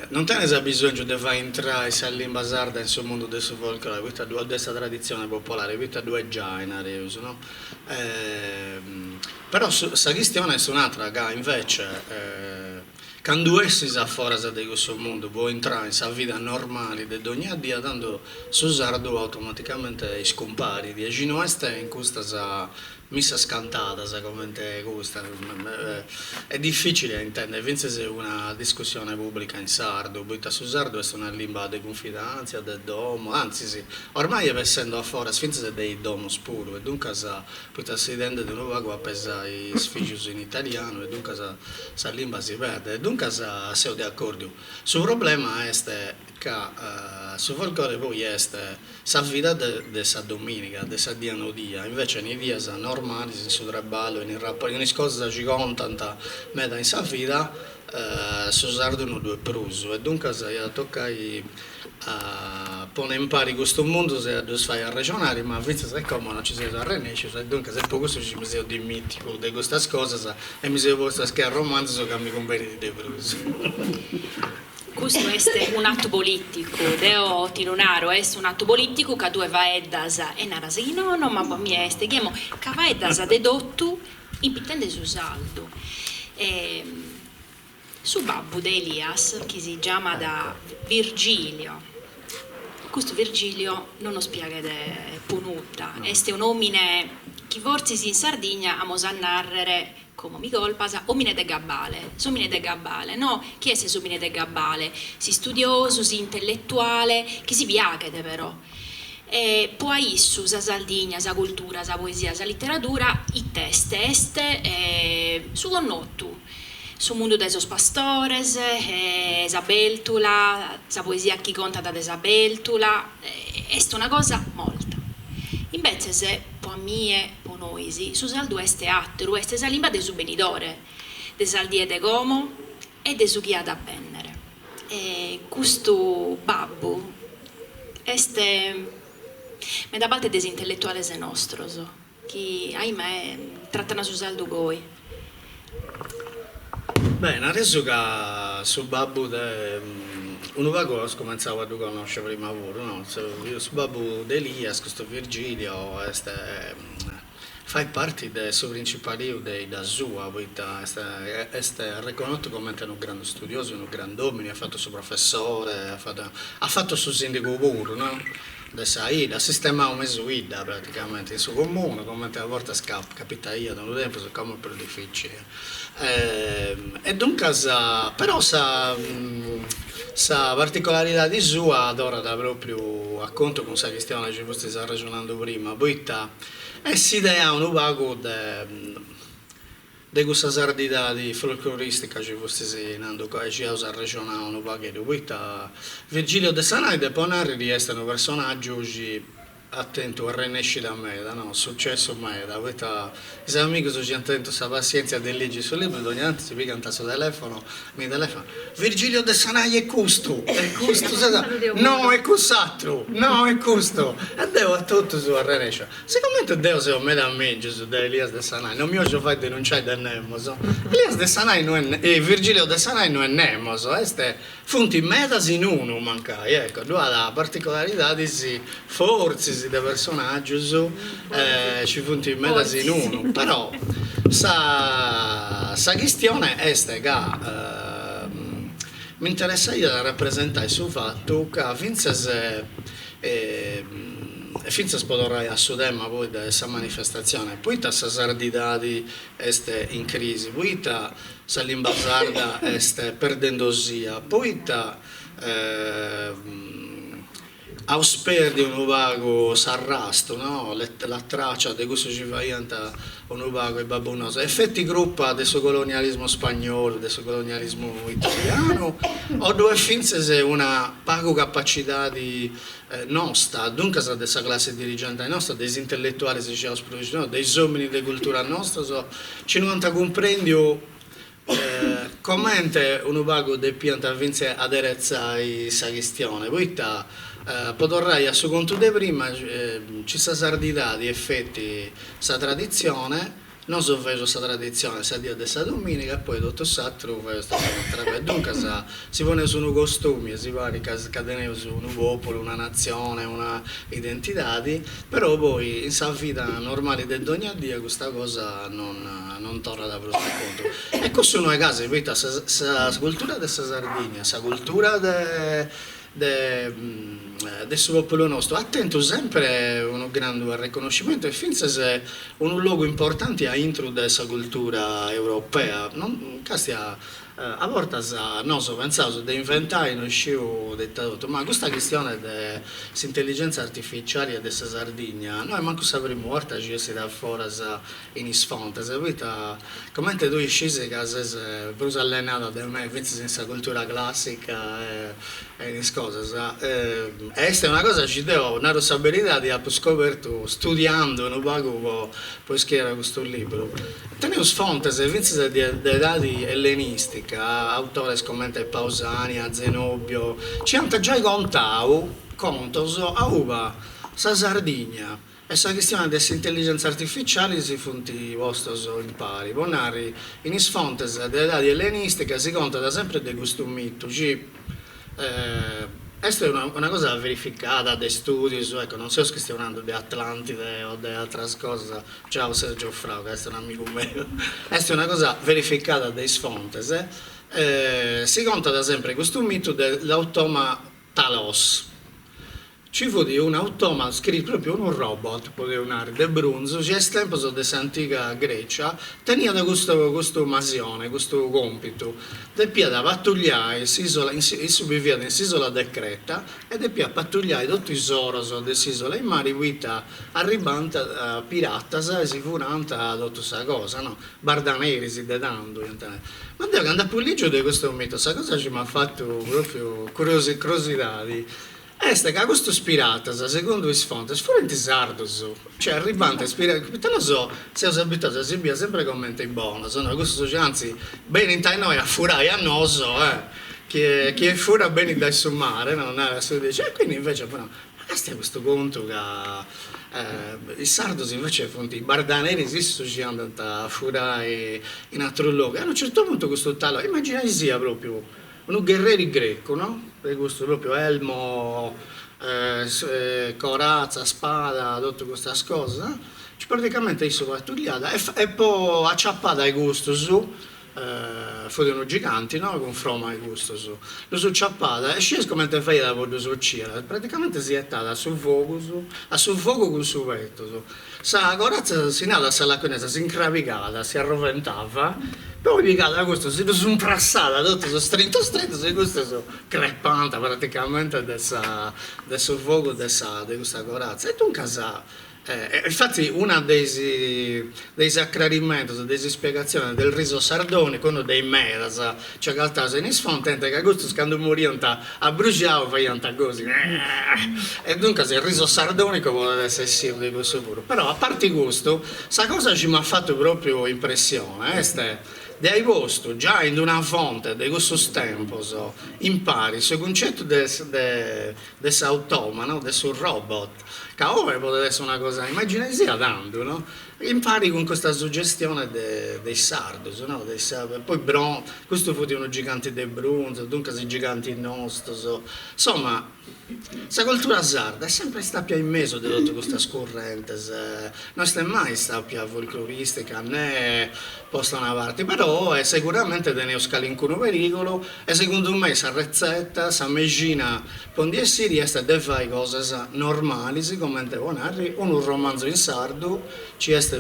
non tenes abisòngiu de fai intrai sa limba sarda in su mundu de su folklore, poita ddu de sa traditzione popolare, poita ddu est giai, nareus, no Però sa chistione est un'atra, ca invece candu essis a foras de cussu mundu po intrai in sa vida normali de dogna dia, tando su sardu automaticamente iscumparit e chi no est in custas missas cantadas comente custa, est dificili a intendere fintzas una discussione pubblica in sardu, poita su sardu est una limba de cunfidantzia, de domo, antzis ormai est bessendo a foras fintzas de is domos puru e duncas poita si tendet unu pagu a pesai is fìgius in italianu e duncas sa limba si perdet, e duncas seu de acòrdiu. Su problema est ca su folclore poi est sa vida de sa domìniga, de sa dia nodia, invece in is dias normalis, in su traballu, in is raportus, in is cosas chi contant meda in sa vida, su sardu no ddu est prus e duncas iat a tocai a ponni impari custus mundus e a ddus fai arrexonari, ma fintzas a como no nci seus arrennescius e duncas est po cussu chi mi seu dimìtiu de custas cosas e mi seu postu a scriri arromanzus ca mi cumbenit de prus. Custu est un'atu polìticu, deo ti lu naro, est un'atu polìticu ca tue faeddas e naras chi nono, ma po mie est chi emmo, ca faeddas de totu impitende su sardu. Su babbu de Elias, chi si giamat Virgilio, custu Virgilio non nos piaghet po nudda, est un'òmine chi fortzis in Sardigna amus a nàrrere, como mi colpas, òmine de gabbale, s'òmine de gabbale, no? Chi est s'òmine de gabbale? S'istudiosu, s'intelletuale, chi si piaghet però. E po a issu sa Sardigna, sa cultura, sa poesia, sa literadura it'est? Est su connotu, su mundu de sos pastores, sa bèrtula, sa poesia chi contat de sa bèrtula, est una cosa morta. Imbetzes, po a mie, po nois, su sardu est àteru, est sa limba de su benidore, de sas dies de como e de su chi at a bènnere. E custu babbu est meda parte de is intelletuales nostros. chi, ahimè, tratan su sardu goi. Beh, nareus ca su babbu de unu pagu eus cumentzau a ddu connosci prima puru, no? Su babbu de Elias, custu Virgilio, est fait parti de su principaliu de 'idda sua, poita est est arreconnotu comente unu grandu studiosu, unu grand'omini, at fatu su professore, at fatu at fatu su sindigu puru, no? De sa 'idda, at sistemau mesu 'idda praticamente in su comunu, comente a bortas capitaiat unu tempus, como est prus dificili. E duncas, però sa sa particolaridadi sua torrat propriu a contu cun sa chistione chi fustis arrexonandu prima, poita Est s'idea unu pagu de de cussa sardidadi folcloristica chi fustis nandu chi eus arrexonau unu pagheddu, poita Virgilio Dessanai, depo narriri, est unu personaggiu chi at tentu arrennescida meda, no, sucessu meda, poita is amigus chi ant tentu sa passientzia de ligi su libru dogna tantu si pigant su telefono, mi telefonant, Virgilio Dessanai est custu, est custu, no est cuss'atru, no est custu, e deu a totus arrenesciu. Sigomente deu seu meda mengius de Elias Dessanai, non mi 'ogiu fai denunciai de nemos, Elias Dessanai no est, Virgilio Dessanai no est nemos, est, funt medas in unu mancai, ecco, ddu at particolaridadis fortzis de personaggius ci funt medas in unu, però sa sa chistione est ca m'interessaiat a rapresentai su fatu ca fintzas e fintzas po torrai a su tema poi de sa manifestatzione, poita sa sardidadi est in crisi, poita sa limba sarda est perdendosia, poita Aus perdiu unu pagu s'arrastu, no, la traccia de cussu chi faiant unu pagu is babbus nostus. Est feti crupa de su colonialismu spagnolu, de su colonialismu italianu, o ddu est fintzas una pagu capacidadi nosta, duncas de sa classi dirigenti nosta, de is intelletualis chi aus produsiu nosu, de is ominis de cultura nostus, chi no ant cumprendiu Comente unu pagu depiant fintzas aderetzai sa chistione, poita po torrai a su contu de prima, ci sa sardidadi est feti sa traditzione, nosu faeus sa traditzione sa dia de sa dominiga e poi totu s'aturu faeus totu un'atera cosa, duncas si poneus unu costumi e si parit ca teneus unu populu, una natzione, una identidadi, Però poi in sa vida normali de dogna dia custa cosa non non torrat prus a contu. E cussu no est casi, poita sa sa cultura de sa Sardigna, sa cultura de de de su populu nostru at tentu sempre unu grandu arreconnoscimentu e fintzas unu logu importanti aintru de sa cultura europea, non castia A bortas nosu pentzaus de inventai no isciu de ita totu, ma custa chistione de s'intelligenza artificiali e de sa Sardigna no est mancu sa primu 'orta chi essit a foras in is fontes, poita comente tui iscis ca ses prus allenada de mei fintzas in sa cultura classica e in is cosas, est una cosa chi deu, naru sa beridadi, apu scobertu studiandu unu pagu po po iscriere custu libru. Teneus fontes fintzas de edadi ellenistica, autores comente Pausania, Zenobio, ci ant giai contau contos auba sa Sardigna e sa chistione de s'intelligenza artificiali si funt postos impari. Po narri, in is fontes de edadi ellenistica si contat sempri de custu mitu chi Est una cosa verificada de studius, ecco, non seus chistionandu de Atlantide o de atras cosas, ciao Sergio Frau ca est un'amigu meu, est una cosa verificada de is fontes, si contat sempre custu mitu de l'automa Talos, Ci fut un'automa, scriit propriu unu robot, podeus narri, de brunzu, chi a is tempus de s'antiga Grecia teniat custu custu masione, custu compitu, depiat patugliai s'isola, issu biviat in s'isola de Creta e depiat patugliai totu is oros de s'isola in mari poita arribànt piratas e si furànt totu sa cosa, no, bardaneris de tandu iant nai. Ma deu candu apu ligiu de custu mitu sa cosa chi m'at fatu propriu crosidadi Est ca custus piratas, segundu is fontes, furint sardos, cioè arribant is piratas, poita nosu seus abituados a si biri sempre comente is bonos, no, custus chi anzi benint a innoi a furai a nosu, eh, chie chie furat benit dae su mare, no, narat su diciu, e quindi invece furant. Est custu contu ca is sardos invece funt bardaneris, issus chi andant a furai in aterus logus, e a unu certu puntu custu Talò, immaginaisia propriu unu gherreri grecu no, de custus propriu elmo, coratza, spada, totu custas cosas, chi praticamente issu pattugliat e po aciapat a custus Fut unu giganti, no, cunfroma a custus. Ddus ciapat e scieis comente faiat po ddus ociri? Praticamente si 'etat a su fogus, a su fogu cun su petus. Sa coratza, si narat a sa laconesa, s'incrabigat, si arroventava, poi pigat a custus, si ddus imprassat totus strintus strintus e custus crepant praticamente de sa de su fogu de sa de custa coratza. E duncas Infati una de is de is acrarimentos, de is ispiegatziones del riso sardonico, unu de is medas chi agataus in is fontes, est ca custus candu moriant abruxiaus faiant gosi e duncas il riso sardonico podet essi essiu de cussu puru. Però a parti custu, sa cosa chi m'at fatu propriu impressione est de ai postu giai in una fonte de cussus tempos impari su cuncetu de de s'automa, no, de su robot, ca oe podet essi una cosa, immaginaisia tando, no, impari cun custa sugestione de de is sardos, no, de is poi bron custu fut unu giganti de brunzu, duncas is gigantis nostus, insoma sa cultura sarda est sempre istapia in mesu de totu custas currentes, no est mai istapia folcloristica ne posta a una parti, però oe seguramente teneus calincunu perigulu E segundu mei sa retzeta, sa mexina po ndi essiri est de fai cosas normalis comente po narri unu romanzu in sardu ci est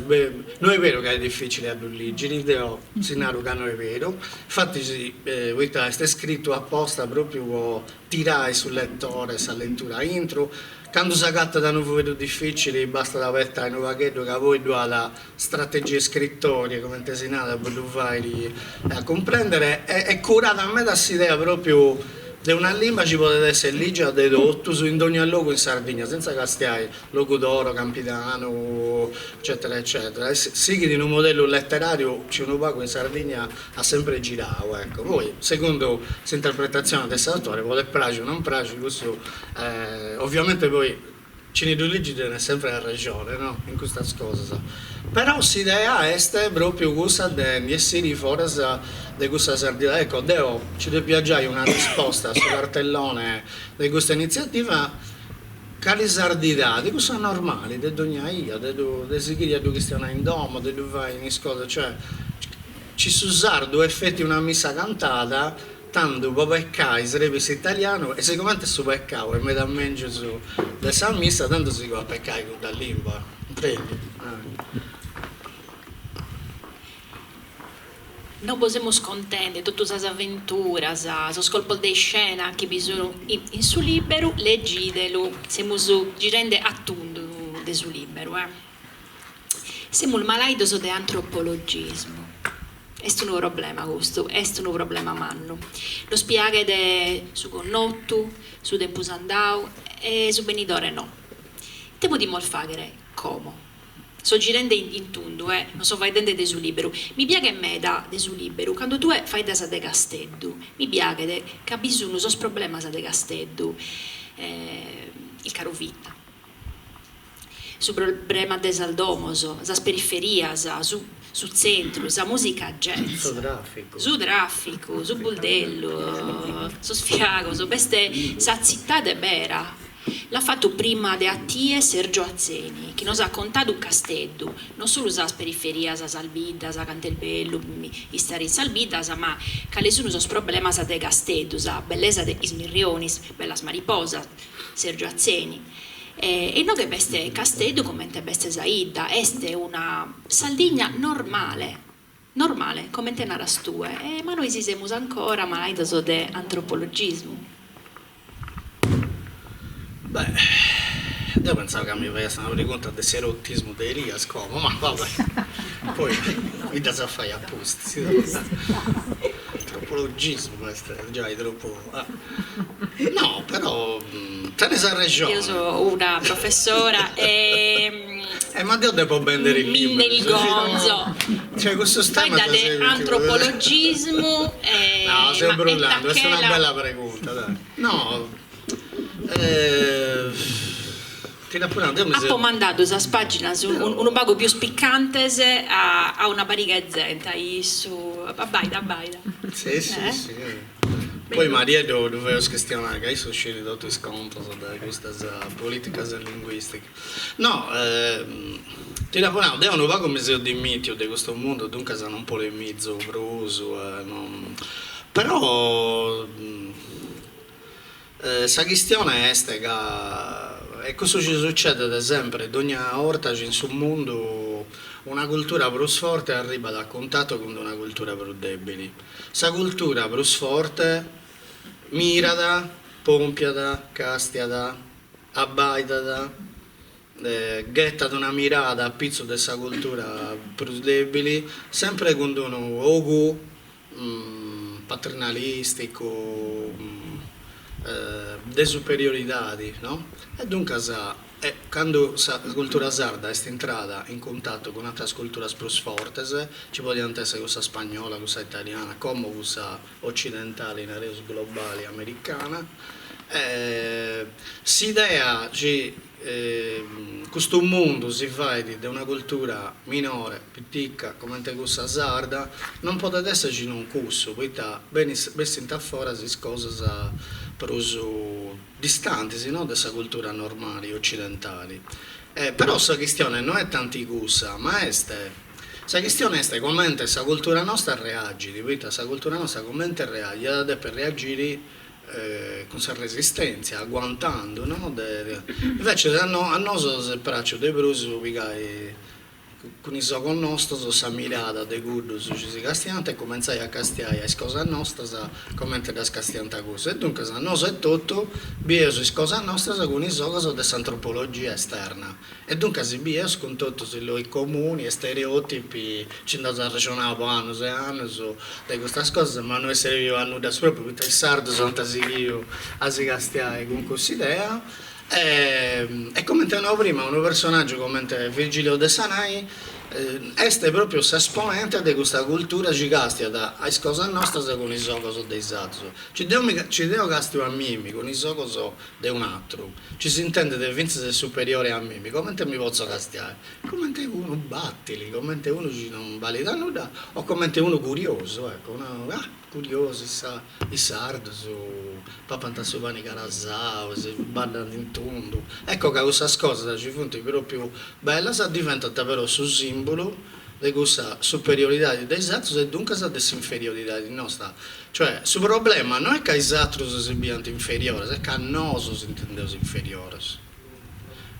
no est beru ca est dificili a ddu ligiri, deu si naru ca no est beru, infatis poita est scritu aposta propriu po tirai su letore sa letura aintru, candu s'agatat unu fueddu dificili bastat abetai unu pagheddu ca poi ddu at strategie scritorie, comente si narat, po ddu fairi a cumprendere, e curat meda s'idea propriu de una limba chi podet essere ligia de totus in dogna logu in Sardigna, senza castiai Logudoro, Campidanu, eccetera eccetera, e sighit unu modellu leterariu chi unu pagu in Sardigna at sempre girau, ecco, poi segundu s'interpretatzione de s'autore podet praxi o non praxi, cussu ovviamente poi Chini ddu ligit tenet sempre arrexone, no, in custas cosas. Però s'idea est propriu cussa de ndi essiri foras de cussa sardidadi. Ecco, deo ci depia giai una risposta a su cartellone de custa initziativa, cali sardidadi? Cussa normali de dogna ia, de ddu de sighiri a ddu chistionai in domo, de ddu fai in is cosas, cioè ci su sardu est feti una missa cantada Tandu po pecai srebit s'italianu e sigomente su pecau est meda mengius de sa missa tandu sigu a pecai cudda limba, cumprendi? No bos semus contende totu sas aventuras, sos colpos de iscena chi bi sun in su liberu, legidelu, semus girende a tundu de su liberu, eh. Semus malaidos de antropologismu. Est unu problema custu, est unu problema mannu. Nos piaghet su connotu, su tempus andadu e su benidore no. Ite podimus fàghere como? So girende in tundu e non so faeddende de su liberu. Mi piaghet meda de su liberu cando tue faeddas de Casteddu. Mi piaghet ca bi sun sos problemas de Casteddu, il caro vita. Su problema de sas domos, sas periferias, su su tzentru, sa mùsica jazz, Su tràficu. su tràficu, su buldellu, sos fiagos, b'est sa tzitade bera. L'at fatu prima de a tie Sergio Atzeni, chi nos at contadu Casteddu, non solu sas periferias, sas biddas, cant'est bellu istare in sas biddas, ma cale sun sos problemas de Casteddu, sa bellesa de is Mirrionis, bellas mariposas, Sergio Atzeni. E inoghe b'est Casteddu comente b'est sa 'idda, est una Saldigna normale, normale, comente naras tue, e ma nois semus ancora malaidos de antropologismu. Beh, deo pensavo ca mi faiast una pregunta de s'erotismu de Elias como, ma va bè, poi mi ddas a fai a pustis. Antropologismu est giai tropu No, però tenes arrexone. Eo so una professora e. E ma deo depo bendere is libros. Mi nde ilgonzo. Cioè custos temas Faedda de antropologismu e. No, seu brullando, est una bella pregunta, dai. No. Ti dd'apu nau, deu mi seu. Apo mandadu sas pàginas unu pagu pius picantes a una pariga 'e zente, a issu, abbàida abbàida. Si si si. Poi Marieddu ddu faeus chistionai ca issu scit totu is contos de custas politicas linguisticas. No, ti dd'apu nau, deu unu pagu mi seu dimìtiu de custu mundu, duncas non polemizu prus e non, però sa chistione est ca, e custu ci sucedet sempri, dogna 'orta ci in su mundu una cultura prus forte arribat a cuntatu cun d'una cultura prus debili, sa cultura prus forte mirat, pompiat, castiat, abbaidat, ghetat una mirada a pitzu de sa cultura prus debili, sempre cun d'unu ogu paternalisticu, de superioridadi, no? E duncas candu sa cultura sarda est intrada in cuntatu cun ateras culturas prus fortes, ci podiant essi cussa spagnola, cussa italiana, como cussa occidentali, nareus globali, americana, s'idea chi custu mundu si fait de una cultura minore, pitica, comente cussa sarda, non podet esser si non cussu, poita bessint a foras is cosas prus distantis no de sa cultura normali occidentali. Però sa chistione no est tanti cussa, ma est Sa chistione est comente sa cultura nostra reagit, poita sa cultura nostra comente reagit, iat a depi reagiri cun sa resistèntzia, aguantando, no, de, invecias a no a nosu s'est praxiu de prus pigai cun is ogus nostus sa mirada de cuddus chi si castiant e cumentzai a castiai a is cosas nostras comente ddas castiant cussus e duncas nosu etotu bieus is cosas nostras cun is ogus de s'antropologia esterna E duncas si bieus cun totus is luoghi comuni e stereotipi, nci nd'aus arrexonau po annus e annus de custas cosas, ma no est serviu a nudda su propriu, poita is sardus ant sighiu a si castiai cun cuss'idea e comente nau prima unu personaggiu comente Virgilio Dessanai Est pròpiu s'esponente de custa cultura chi càstiat a is cosas nostras cun is ogos de is atrus. Ci deu mi ci deu càstiu a mimi cun is ogos de un'atru, ci s'intendet fintzas superiore a mimi, comente mi potzo castiai? Comente unu bàtili, comente unu chi non balit a nudda o comente unu curiosu, ecco, una ah curiosu is is sardos papant su pani carasau, si baddant in tundu, ecco ca cussas cosas ci funt propriu bellas diventant però su simbulu de cussa superioridadi de is atrus e duncas de s'inferioridadi nosta, cioè su problema no est ca is atrus si biant inferiores, est ca nosu s'intendeus inferiores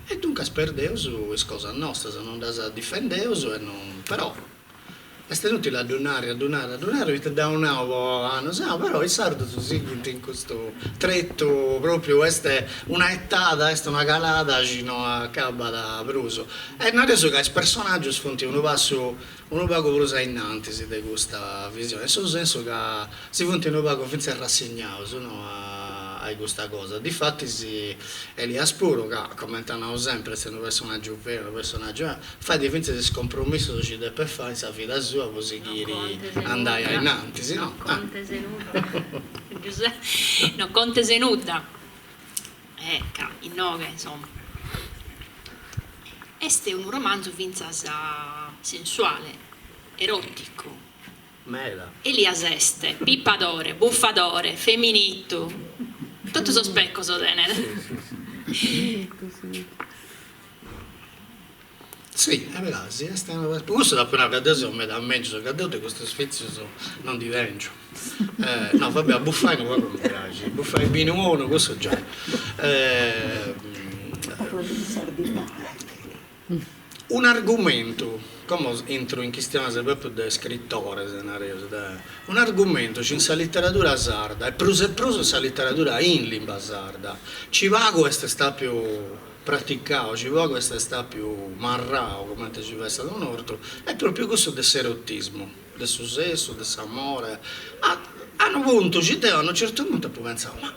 e duncas perdeus is cosas nostras, non ddas difendeus e non però Est inutili a ddu narri, a ddu narri, a ddu narri, poita dd'aus nau po annus e annus, però is sardus sighint in custu tretu propriu, est una 'etada, est una calada chi no acabat prus. E nareus ca is personaggius funt unu passu unu pagu prus a innantis de custa visioni, in su sensu ca si funt unu pagu fintzas rassignaus no a custa cosa, difatis Elias puru ca, comente at nau sempri, est unu personaggiu veru, unu personaggiu Fait fintzas is compromissus chi depet fai in sa vida sua po sighiri a andai a innantis, no? No contes nudda, Giuseppe, no contes nudda. Eh, ca inoghe, insomma. Est unu romanzu fintzas sensuale, eròticu. Meda. Elias est pipadore, bufadore, feminitu, totu sos pecos tenet. Si, est berasi, est una po cussu t'apu nau ca deu seu meda mengius, ca deu de custus fitzius non ndi tengiu. No va bè, a bufai unu pagu mi praxit, bufai binu 'onu cussu giai. Un'argumentu, como intru in chistiones propriu de scritores, nareus, de un'argumentu chi in sa literadura sarda e prus e prus in sa literadura in limba sarda, ci pagu est stàpiu praticau, ci pagu est stàpiu marrau, comente ci fessat un'ortu, est propriu cussu de s'erotismu, de su sessu, de s'amore, a a unu puntu ci deu a unu certu puntu apu pentzau, ma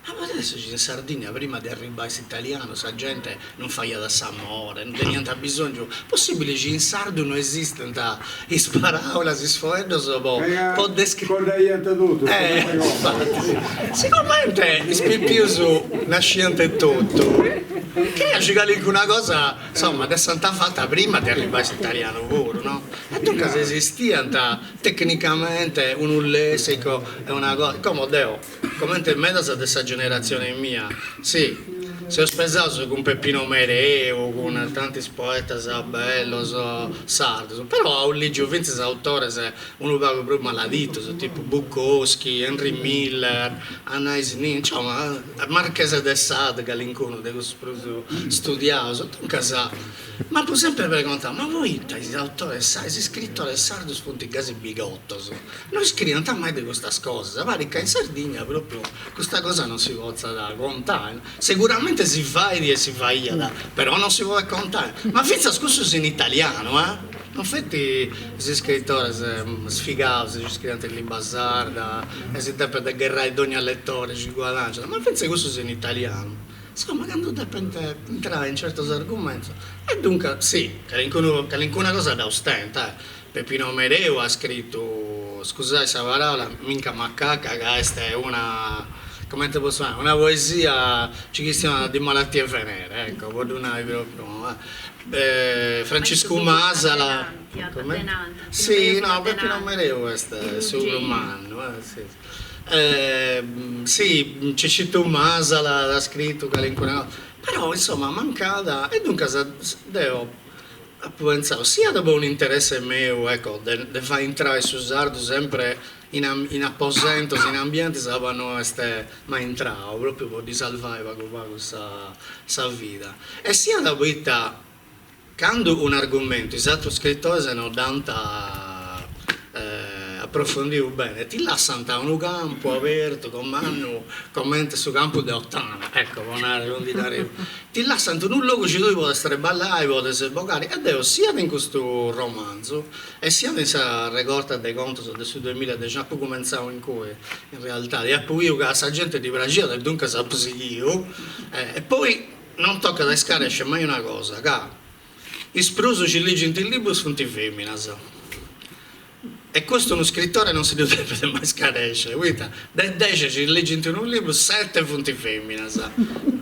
Ma podet essi chi in Sardigna prima de arribbai s'italianu sa gente non faiat s'amore, non teniant bisongiu, possibili chi in sardu no esistent is paraulas, is foeddos po po descri. Coddaiant totu, Eh, infati, sigomente is pipius nasciant etotu, creia. Ca calincuna cosa, insoma, dd'essant fata prima de arribbai s'italianu puru, no? E duncas esistiant tecnicamente unu lessico e una cosa, como deo, comente medas de sa generatzione mia, si seus pesaus cun Peppino Mereu, cun tantis poetas bellos sardos, però aus ligiu fintzas autores unu pagu prus maladitos, tipu Bukowski, Henry Miller, Anais Nin, insoma, Marchese de Sade calincunu de cussus prus studiaus, duncas m'apu sempri pregontau, ma poita is autores is iscritores sardos funt gasi bigotos, no iscriant mai de custas cosas, parit ca in Sardigna propriu custa cosa non si potzat contai, seguramente si fait e si faiat, però non si podet contai, ma fintzas cussus in italianu eh, non feti is iscritores sfigaus chi iscriant in limba sarda e si depet gherrai dogna letore chi guadangiat, ma fintzas cussus in italianu, insoma candu depent intrai in certos argumentos, e duncas si, calincunu calincuna cosa dd'aus tenta eh, Peppino Mereu at scritu, scusai sa paraula, minca macaca ca est una, comente potzu nai, una poesia chi chistionat di malattie veneree, ecco, po ddu nai propriu. Franciscu Masala, si no, Peppino Mereu est su prus mannu, si si, Cicitu Masala at scritu calincuna cosa, però insoma mancat, e duncas deo apu pentzau siat po un'interesse meu, ecco, de de fai intrai su sardu sempre in in aposentos, in ambientes aba no est mai intrau, propriu po ddi salvai pagu pagu sa sa vida, e siat poita candu un'argumentu is atrus scritores no dd'ant aprofondiu bene, ti lassant unu campu abertu mannu comente su campu de Ottana, ecco po narrer, po ndi dare Ti lassant unu logu chi tui podes treballai, podes bogari, e deo siat in custu romanzu e siat in sa regorta de contos de su duemiladexi, apu cumentzau in cui in realtadi, apu biu ca a sa genti ddi praxiat e duncas apu sighiu, e poi non tocat a iscaresci mai una cosa, ca is prus chi ligint is librus funt feminas E custu unu scritore non si ddu depet mai scarescere, poita de dexi chi ligint unu libru, sete funt feminas,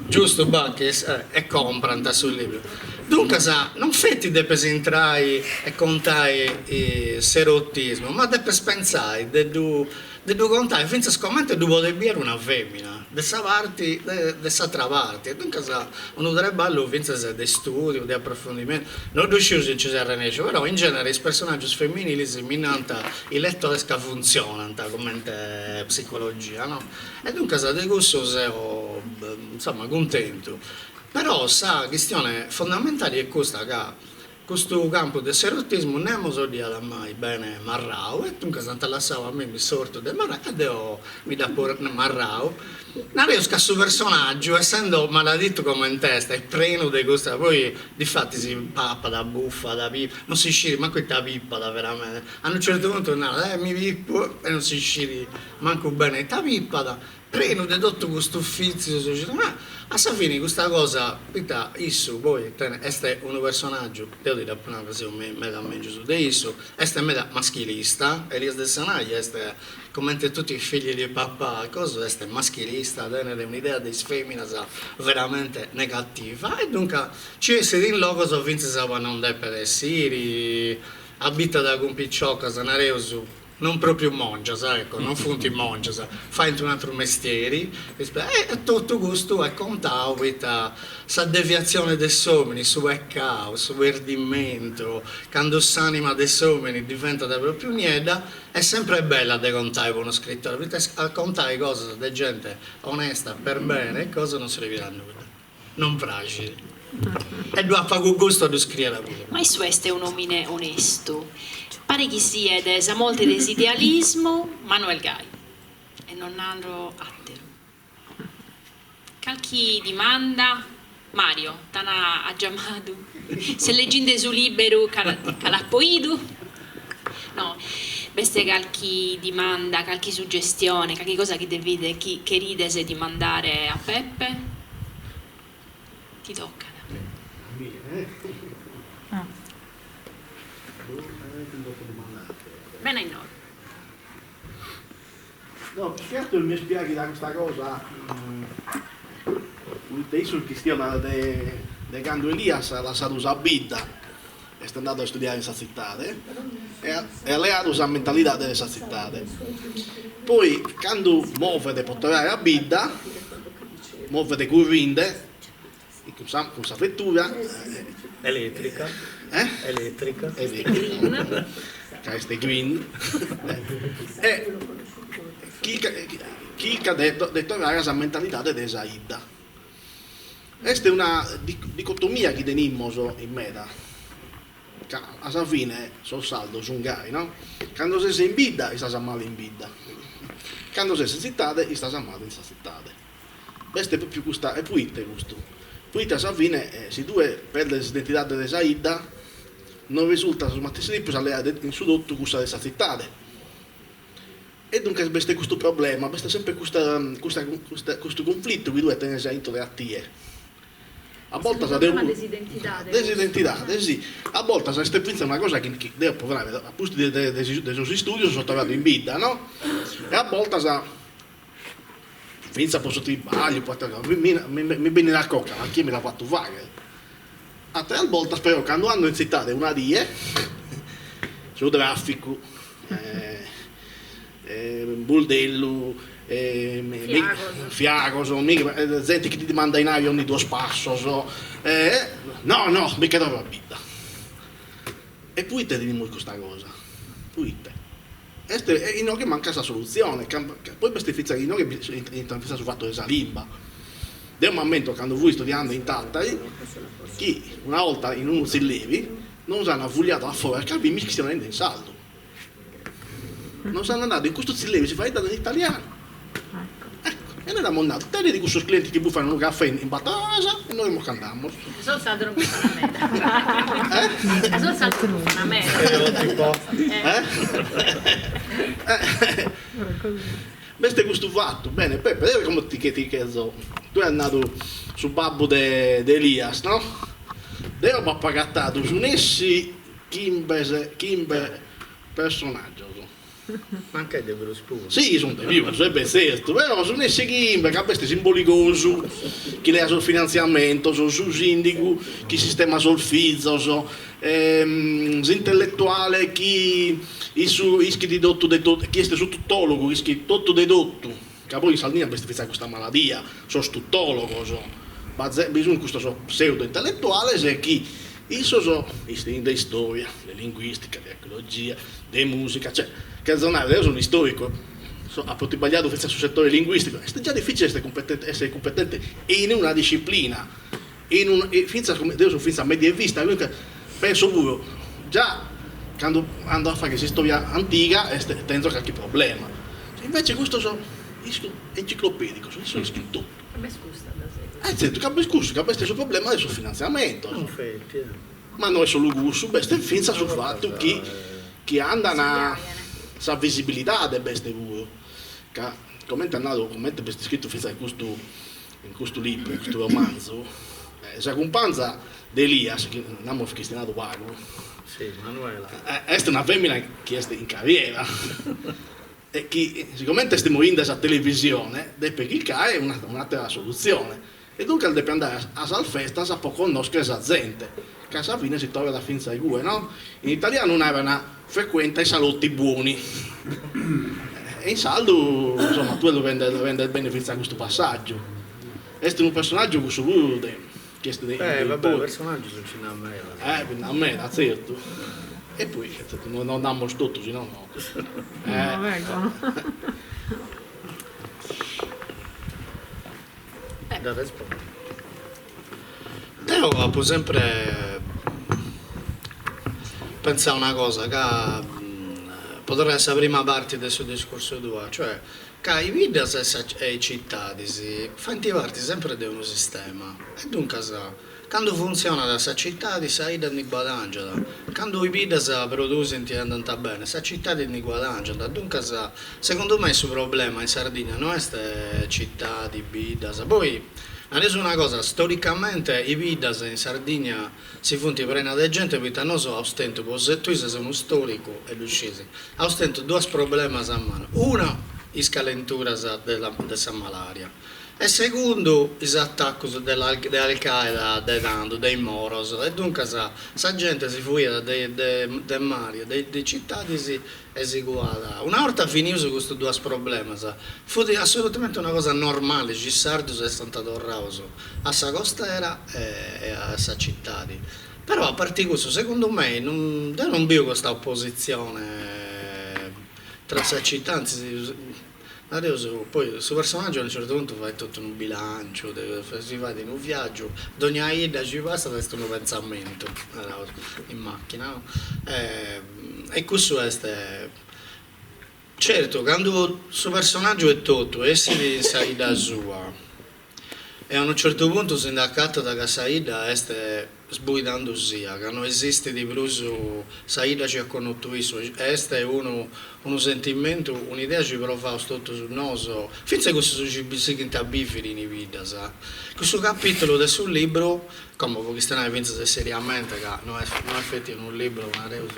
giustu Bachis? E comprant su libru. Duncas non feti depes intrai e contai s'erotismu, ma depes pentzai de ddu de ddu contai fintzas comente ddu podet biri una femina, de sa parti de s'atra parti, e duncas unu treballu fintzas de studiu, de aprofundimentu, no ddu sciu si nci seu arrennesciu, però in genere is personaggius feminilis mi nant is letores ca funtzionant comente psicologia no, e duncas de cussu seu insoma cuntentu, però sa chistione fondamentali est custa ca Custu campu de s'erotismu nemos dd'iat mai bene marrau e duncas ant lassau a mimi s'ortu de marrai e deo mi dd'apu marrau. Nareus ca su personaggiu, essendo maladitu comente est e prenu de custa, poi difatis papat, bufat, pipat, non si scit mancu ita pipat veramente, a unu certu puntu narat, eh mi pipu e non si scit mancu bene ita pipat, Prenu de totu custus fìtzius, ma a sa fini custa cosa, poita issu poi tenet, est unu personàgiu, deu ti dd'apu nau ca seu meda mègius de issu, est meda maschilista, Elias Dessanai est comente tutti i figli di papà, cosa, est maschilista, tenet un'idea de is feminas veramente negativa e duncas nci essit in logos fintzas aba non depet essiri, abitat cun piciocas, nareus Non propriu mongias, ecco, non funt mongias, faint un'atru mestieri, e totu custu est contau poita sa deviatzione de s'omini, su pecau, su perdimentu, candu s'anima de s'omini diventat propriu niedda, est sempre bella de contai po unu scritori, poita a contai cosas de gente onesta per bene e cosa non srebit a nudda. Non praxit. E ddu at pagu gustu a ddu scriere puru. Ma issu est un'omine onestu. Paret chi siet sa morte de s'idealismu, Manuel Gai. E non naro àteru. Calchi dimanda? Mario, t'an giamadu? Ses legginde su liberu ca l'apo 'idu? No. B'est calchi dimanda, calchi suggestione, calchi cosa chi devides, chi cherides dimandare a Peppe? Ti tocat. A mie? Bene inoghe. No, pius che atteru mi est piaghida custa cosa, poita issu chistionat de. de cando Elias at lassadu sa bidda, est andadu a istudiare in sa tzitade e at leadu sa mentalidade de sa tzitade. Poi cando movet pro torrare a bidda, movet currinde cun sa cun sa vetura Eletrica. Eh? Eletrica. Eletrica. Ca est green. E chircat de torrare a sa mentalidade de sa 'idda. Est una dicotomia chi tenimus in meda, ca a sa fine sos sardos sun gai, no? Cando ses in bidda istas male in bidda, cando ses in tzitade istas male in sa tzitade. B'est propriu custa, e proite custu? Proite a sa fine si tue perdes s'identidade de sa 'idda non resultat a su matessi tempus a leare in su totu cussa de sa tzitade. E duncas b'est custu problema, b'est sempre custa custa custu cunflitu chi tue tenes a intro de a tie. A boltas deo puru. De s'identidade. De s'identidade, si. A boltas est fintzas una cosa chi chi deo apo fatu, a pustis de de sos istudios so torradu in bidda, no? E a boltas fintzas pro su tribagliu, pro ateras cosas, mi mi benit a conca, ma chie mi l'at fatu fagher? Ateras boltas però cando ando in tzitade una die, su trafficu, buldellu, fiagos, zente chi ti dimandat 'inari onni duos passos, no no mi che torro a bidda. E proite tenimus custa cosa? Proite? Est inoghe mancat sa solutzione, poi b'est fintzas inoghe intrat fintzas su fatu de sa limba. Deo m'ammento cando fui istudiende in Tàtari chi una 'olta in unu tzilleri nos an fuliadu a fora ca fimis chistionende in sardu. Nos an nadu in custu tzilleri si faeddat in italianu. Ecco, e nois amus nadu, tenedi cussos clientes chi bufan unu caffè in battor oras e nois mos ch'andamus. Sos sardos non bufan meda. Eh? Sos sardos non bufan meda. Stereotipo. Eh? B'est custu fatu, bene Peppe, deo como ti ti cherzo, tue as nadu su babbu de de Elias, no? Deo b'apo agatadu su nessi chimbe chimbe personaggios. Mancai de prus puru. Si, sunt de pius, e beh tzertu, però su nessi chimbe, ca b'est s'imboligosu chi leat sos finantziamentos, su sindigu chi sistemat sos fizos, s'intelletuale chi issu ischit totu de totu, chi est su tutòlogu chi ischit totu de totu, ca poi in Sardigna b'est fintzas custa maladia, sos tutòlogos, b'at bi sunt custos pseudo-intelletuales chi issos ischint de istòria, de linguìstica, de archeologia, de mùsica, cioè, cherzo narrer, deo so un'istòricu, apo tribagliadu fintzas in su setore linguìsticu, est già dificile essere cumpetente essere cumpetente in una disciplina In un fintzas deo so fintzas medievista, duncas penso puru, già cando ando a fagher s'istoria antiga est tenzo carchi problema, invece custos enciclopedicos, issos ischin totu. Ca b'est custa da seguru. E tzertu ca b'est cussu, ca b'est su problema de sos finantziamentos. Ma no est solu cussu, b'est fintzas su fatu chi chi andan sa visibilidade b'est puru, ca comente at nadu, comente b'est iscritu fintzas in custu In custu libru, in custu romanzu, sa cumpanza de Elias, chi nd'amus chistionadu pagu, est una femina chi est in carriera e chi, sigomente est morinde sa televisione, depet chircare un'atera solutzione e duncas depet andare a sas festas po connoschere sa zente, ca a sa fine si torrat fintzas igue, no? In italianu naran frequenta i salotti buoni e in sardu, insomma, tue lu rendes rendes bene fintzas custu passaggiu. Est unu personaggiu cussu puru de chi est de Eh vabbè, personaggios nci nd'at meda. Eh, bi nd'at meda, tzertu. E poi, tzertu, no no namus totu, si no no. Da rispondi. Deo apo sempre pensadu una cosa, ca po torrai a sa prima parti de su discursu tua, cioè ca is biddas e is citadis faint parti sempre de unu sistema e duncas candu funtzionat sa citadi sa 'idda ndi guadangiat, candu is biddas produsint e andant bene sa citadi ndi guadangiat, duncas segundu mei su problema in Sardigna no est citadi, biddas, poi Nareus una cosa, storicamente is biddas in Sardigna si funt prenas de gente poita nosu aus tentu, po tui ses unu storicu e ddu scis, aus tentu duas problemas a manu, una is calenturas de sa malaria. E segundu is atacus de de Al Qaeda de tandu, de is moros, e duncas sa gente si fuiat de de de mari e de is citadis e si cuat. Una 'orta finius custus duas problemas, fut assolutamente una cosa normali chi is sardus essant torraus a sa costera e a sa citadi. Però a parti cussu, segundu mei, non deu non biu custa oppositzione tra sa cità, antzis, Nareus, poi su personaggiu a unu certu puntu fait totu unu bilanciu, si fait unu viaggiu, dogna 'idda chi passat est unu pentzamentu, naraus, in macchina no, e cussu est, certu candu su personaggiu etotu essit in sa 'idda sua E a unu certu puntu si nd'acatat ca sa 'idda est sbuidandusia, ca no esistit prus sa 'idda chi at connotu issu, e est unu unu sentimentu, un'idea chi provaus totus nosu, fintzas cussus chi sighint a biviri in is biddas. Cussu capitulu de su libru, como po chistionai fintzas seriamente ca no est no est feti unu libru, nareus,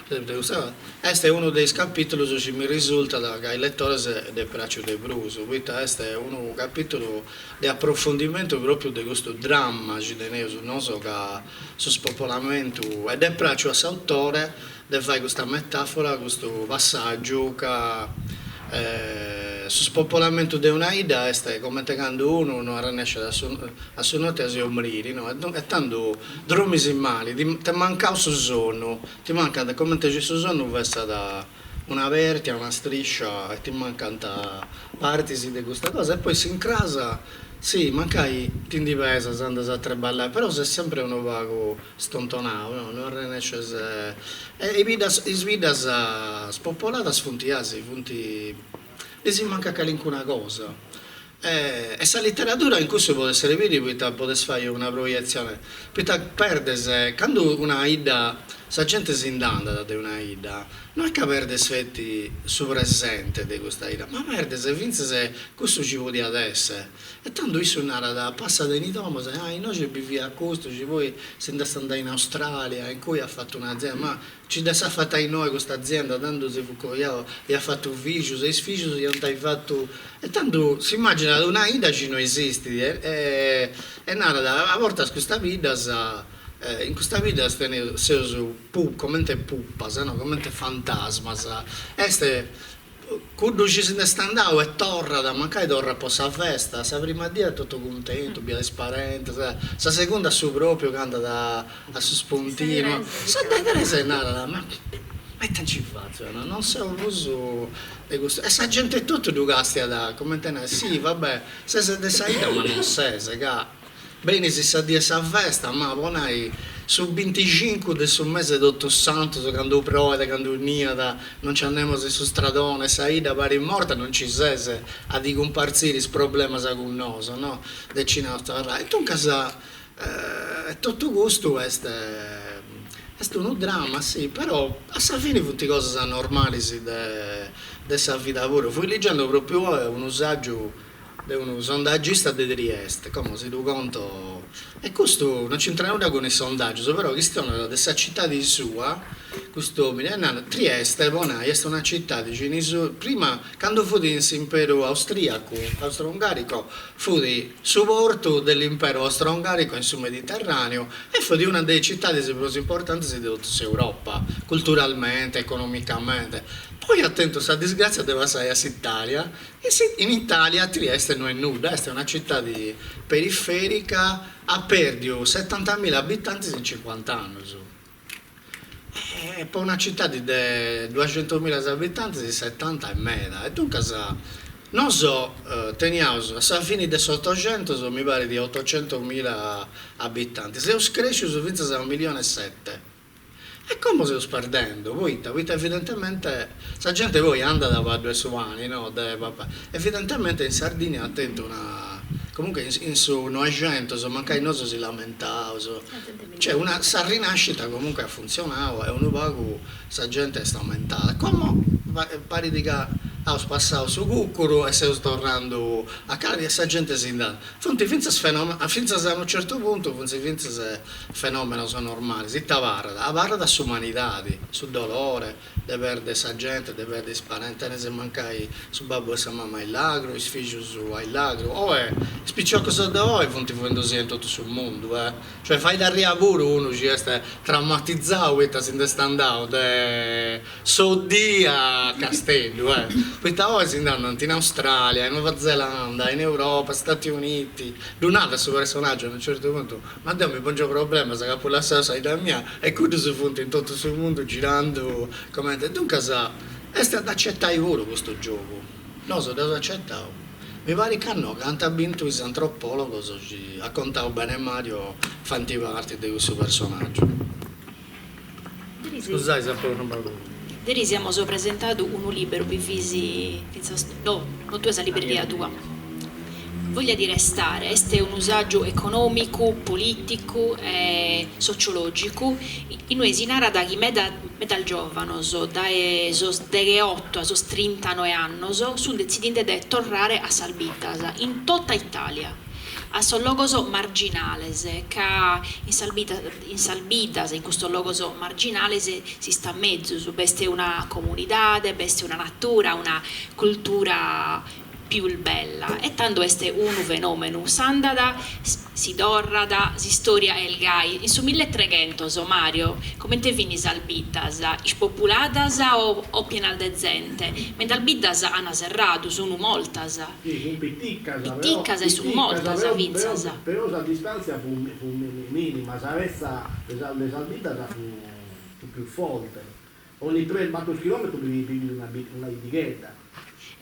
de custa cosa, Est unu de is capìtulus chi mi risultat ca a is letores dd'est pràxiu de prus, poita est unu capìtulu de aprofundimentu pròpiu de custu dramma chi teneus nosu ca su spopolamentu, e dd'est pràxiu a s'autore de fai custa metàfora, custu passàgiu ca su spopolamentu de una 'idda est comente candu unu no arrennescet a su a su noti a si 'ormiri, no, e tandu dromis mali, t'est mancau su sonnu Ti mancat comente si su sonnu fessat una pertia, una striscia e ti mancant partis de custa cosa e poi s'incras, sì, mancai ti ndi pesas, andas a traballai, però ses sempri unu pagu stontonau, no, no arrennesces e is biddas is biddas spopoladas funt asi, funt, ddis mancat calincuna cosa E sa literadura in cussu podet serbiri poita podes fai una proietzione, poita perdes, candu una 'idda, sa gente si nd'andat de una 'idda, no est ca perdes feti su presente de custa 'idda, ma perdes fintzas cussu chi podiat esser. E tando issu narat, passat in is domos, ah innoxi biviat custu, chi poi si nd'est andau in Australia, in cui at fatu un'azienda, ma Ci dd'essat fata innoi custa azienda, tandu si fut coiau, iat fatu fìgius e is fìgius iant ai fatu. E tandu s'imaginat una 'idda chi no esistit e e narat, a bortas custas biddas, in custas biddas teneus, seus comente pupas, no, comente fantasmas, est Cuddu chi si nd'est andau e torrat, mancai torrat po sa festa, sa prima dia est totu cuntentu, biat is parentis, sa segunda su propriu ca andat a su spuntinu, sa de tres narat, ma ita nci fatzu, non seu prus de custu, e sa genti etotu ddu castiat cumenti a nai, sì va bè, ses de sa 'idda ma non ses, ca Benis sa die 'e sa festa, ma po nai, su binticincu de su mese 'e Totus Santus, candu proet, candu niat, non nc'at nemos in su stradone, sa 'idda parit morta, non nci ses a ti cumpartziri is problemas cun nosu, no? De ci naus torrai. E duncas totu custu est est unu dramma, sì, però a sa fini funt cosas normalis de de sa vida puru. Fui ligendi propriu oi unu saggiu de unu sondagista de Trieste, como si ddu conto, e custu non c'intrat nudda cun is sondaggius, però chistionat de sa citadi sua, cust'omini, e narat, Trieste, po nai, est una citadi chi in is, prima, candu fut in s'imperu austriacu, austro-ungarico, fut su portu de l'imperu austro-ungarico in su Mediterraneu e fut una de is citadis prus importantis de totu s'Europa, culturalmente, economicamente, poi at tentu sa disgrazia de passai a s'Italia In Italia Trieste no est nudda, est una citadi periferica, at perdiu setantamila abitantis in cincuant'annus. E po una citadi de duaxentumila abitantis setanta est meda. E duncas nosu teniaus a sa fini de s'otoxentus mi parit otocentumila abitantis, seus crescius fintzas a unu milioni e sete. E como seus perdendo, poita? Poita evidentemente sa gente poi andat a baddu 'e su pani, no, de papai, evidentemente in Sardigna at tentu una, comunque in su noixentus, mancai nosu si lamentaus, cioè una, sa rinascita comunque at funtzionau e unu pagu sa gente est aumentada, como parit ca. Aus passau su cucuru e seus torrandu a Cagliari e sa gente si nd'andat. Funt fintzas fenomenos, fintzas a unu certu puntu funt fintzas fenomenos normalis. Ita abarrat? Abarrat s'umanidadi, su dolore de perdi sa gente, de perdi is parentis, tenis mancai su babbu e sa mama aillagru, is fillus aillagru. Oi, is piciocus de oi funt fuendusì in totu su mundu, eh. Cioè fait arriri puru unu chi est traumatizau poita si nd'est andau de Soddì a Casteddu, eh. Poita oi si nd'andant in Australia, in Nuova Zelanda, in Europa, Stati Uniti, ddu narat su personaggiu a unu certu puntu, ma deu mi pongio problemas ca apu lassau sa 'idda mia e cuddus funt in totu su mundu girandu comente, duncas est a dd'acetai puru custu giogu, nosu dd'eus acetau Mi parit ca no, ca ant bintu is antropologos chi, at contau bene Mario, faint parti de cussu personaggiu. Scusai si apu arrumau. Deris amus presentadu unu liberu bi fis fintzas no, no tue sa libreria tua. Voglia di restare est unu sàgiu econòmicu, polìticu e sociològicu in ue si narat chi meda medas giòvanos dae sos degheoto a sos trintanoe annos sunt detzidinde de torrare a sas biddas in tota Itàlia, a sos logos marginales, ca in sas biddas in sas biddas, in custos logos marginales s'istat mezus, b'est una comunidade, b'est una natura, una cultura pius bella e tando est unu fenomenu, s'andat, si torrat, s'istoria est gai. In su milletreghentos, Mario, comente fin sas biddas? Ispopuladas o o pienas de zente? Medas biddas an serradu, sun mortas. Si, sun piticas, però, Piticas e sun piticas, mortas però, però, fintzas. però sa distantzia fut fut minima, sa retza de sas de sas biddas fut fut pius forte. Ogni tres bator chilometros bi fit una una 'iddighedda.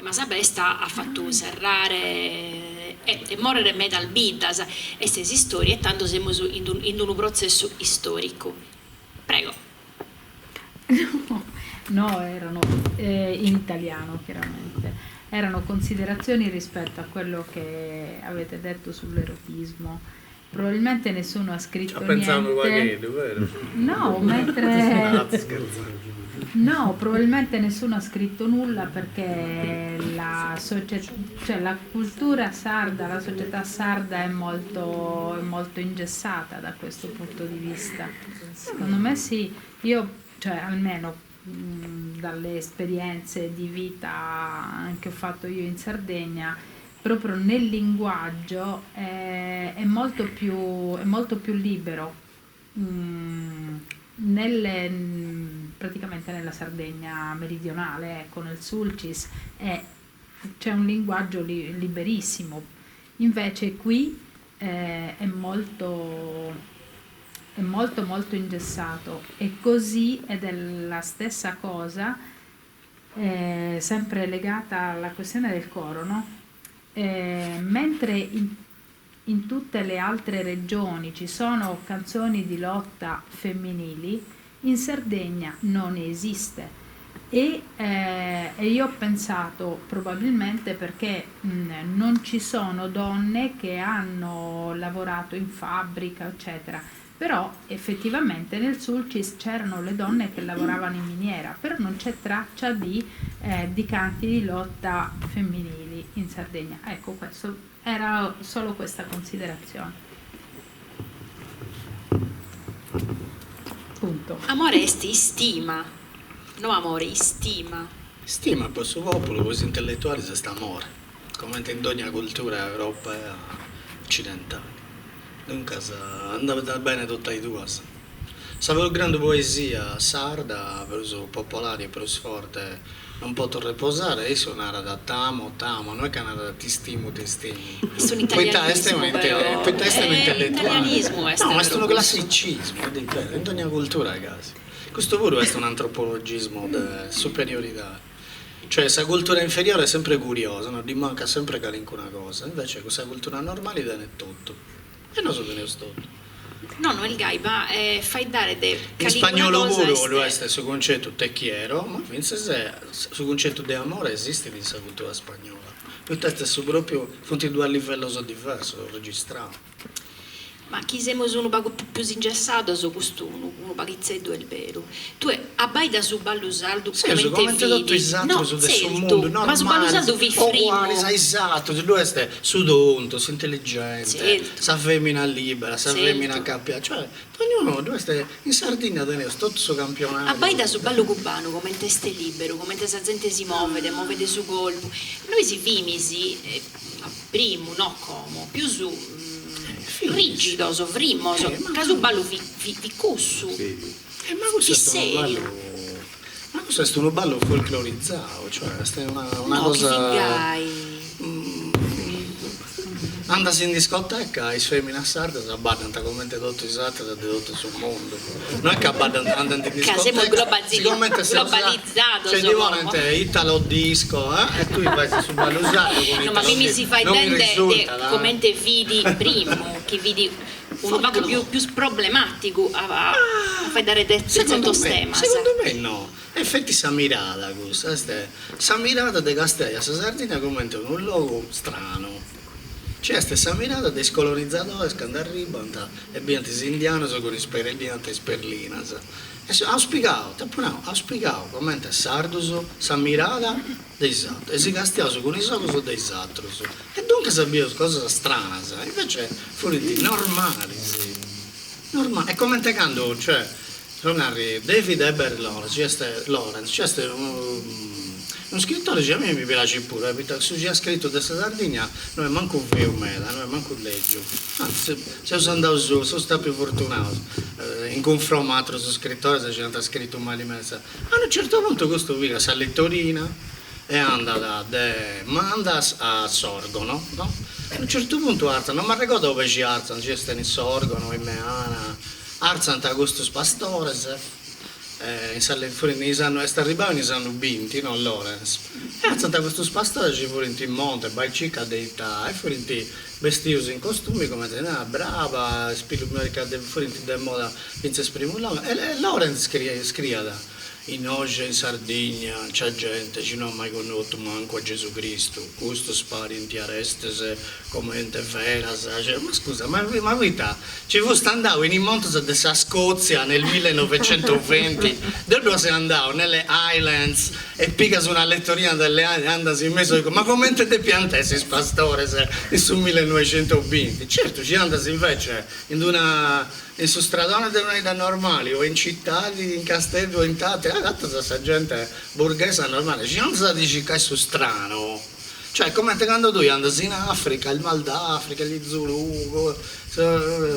Ma sa pesta at fatu serrare e mòrrere medas biddas, est s'istòria e tando semus in unu protzessu istòricu. Prego. No, erano in italiano chiaramente, erano considerazioni rispetto a quello che avete detto sull'erotismo. Probabilmente nessuno ha scritto Ci at pentzau unu niente. pagheddu, vero? No, mentre No, probabilmente nessuno ha scritto nulla perché la società, cioè la cultura sarda, la società sarda è molto, è molto ingessata da questo punto di vista. Secondo me sì, io, cioè almeno dalle esperienze di vita che ho fatto io in Sardegna, proprio nel linguaggio è, è molto più, è molto più libero nelle, praticamente nella Sardegna meridionale, ecco, nel Sulcis è, c'è un linguaggio li, liberissimo, invece qui eh, è molto è molto molto ingessato e così ed è la stessa cosa eh, sempre legata alla questione del coro, no? Eh, mentre in, in tutte le altre regioni ci sono canzoni di lotta femminili, in Sardegna non esiste. E, eh, e io ho pensato probabilmente perché mh, non ci sono donne che hanno lavorato in fabbrica, eccetera. Però effettivamente nel Sulcis c'erano le donne che lavoravano in miniera, però non c'è traccia di, eh, di canti di lotta femminili in Sardegna. Ecco, questo era solo questa considerazione. Punto. Amore est istima, no amore, istima. Istima po su populu, po is intelletualis est amore, comente in dogna cultura europea occidentali. Duncas andat bene totu is duas. Sa prus grandu poesia sarda, prus popolari e prus forte, Non poto reposare, issu narat t'amo, t'amo, no est ca narat t'istimo, t'istimo. Est Poita est un'italianismu però. Poita est un'intelletuale. Est No, est unu classicismu, dipendit, in dogna cultura gasi. Custu puru est un'antropologismu de superioridade. Cioè sa cultura inferiore est sempre curiosa, no, ddi mancat sempre calincuna cosa, invece cussa cultura normali tenet totu. E nosu teneus totu. No, no est gai, ma faeddare de In calicuna spagnolu cosa puru ddu est. est su cuncetu te quiero, ma fintzas su cuncetu de amore esistit in sa cultura spagnola, poita est su propriu, funt duos livellos diversos, registraus. Ma chi semus unu pagu pius ingessados custu unu unu paghitzeddu est beru. Tue abbaida su ballu sardu Seus comente comente totu fit. is No, atrus de su tzertu, mundu, ma su ballu normalis, sardu fit frimu. ogualis a is atrus, ddu est su tontu, s'intelligente, Tzertu. sa femina libera, sa femina Tzertu. acapiada, cioè Dognunu ddu est, in Sardigna teneus totu su campionariu. Abbaida su ballu cubanu comente est liberu, comente sa zente si movet, movet su colpu. Nois fimis, a primu, no como, pius rigidos, frimmos, ca su ballu fit fit cussu, fit seriu. Ma cussu est unu ballu folclorizau, cioè est una una No, chi cosa fit gai. Andas in discoteca, is feminas sardas baddant comente totu is ateras de totu su mundu. No est ca baddant, andant in Ca semus discoteca, sigomente seus globalizados cioè ti como. ponent italo disco e tui fais su ballu sardu cun No, ma italo fimis disco, non mi faeddende de risultat. comente fit primu, chi fit unu pagu pius pius problematicu a a faeddare de Segundu tzertos me, temas. segundu me no, est feti sa mirada cussa, est sa mirada de castiai a sa Sardigna comente unu logu stranu. Nci est sa mirada de is colonizadores candu arribant e biant is indianos cun is perelliant is perlinas. E aus pigau, t'apu nau, aus pigau comente sardus sa mirada de is atrus e si castiaus cun is ogus de is atrus e duncas bieus cosas stranas, invece furint normalis, norma e comente candu, cioè, po narri, David Herbert Lawrence, ci est Lawrence, ci est unu unu scritori chi a mei mi praxit puru, eh, poita su chi at scritu de sa Sardigna no est mancu feu meda, no est mancu lègiu, antzis, seus andaus, seus statius fortunaus in cunfroma a atrus scritores chi ant scritu mali meda, a unu certu puntu custu pigat sa litorina e andat de Mandas a Sorgono, no? A unu certu puntu artzant, no m'arregodu ube ci artzant, ci est in Sorgono, in Meana, artzant custus pastores e in sa furint in is annus, est arribau in is annus binti, no, Lawrence, e artzant custus pastores ci furint in monte, bai circa de ita, e furint bestius in costumi cumenti si narat, braba, is pilus ca furint de moda fintzas primu e Lawrence scriiat Innoxe in Sardigna nc'at gente chi no at mai connotu mancu a Gesù Cristu, custos parint arestes comente feras, ma scusa, ma ma poita ci fust andau in is montes de sa Scozia nel millenovecentoventi, deu ddoi seu andau nelle Highlands e pigas una lettorina delle Highlands e andas in mesu ma comente depiant essi is pastores in su millenoixentobinti, certu ci andas invece in d'una In su stradone de una 'idda normali o in citadi, in Casteddu o in Tatari, agatas a sa gente burghesa normali, ci andas a circai su stranu, cioè comente cando tui andas in Africa, il mal d'Africa, gli Zulu,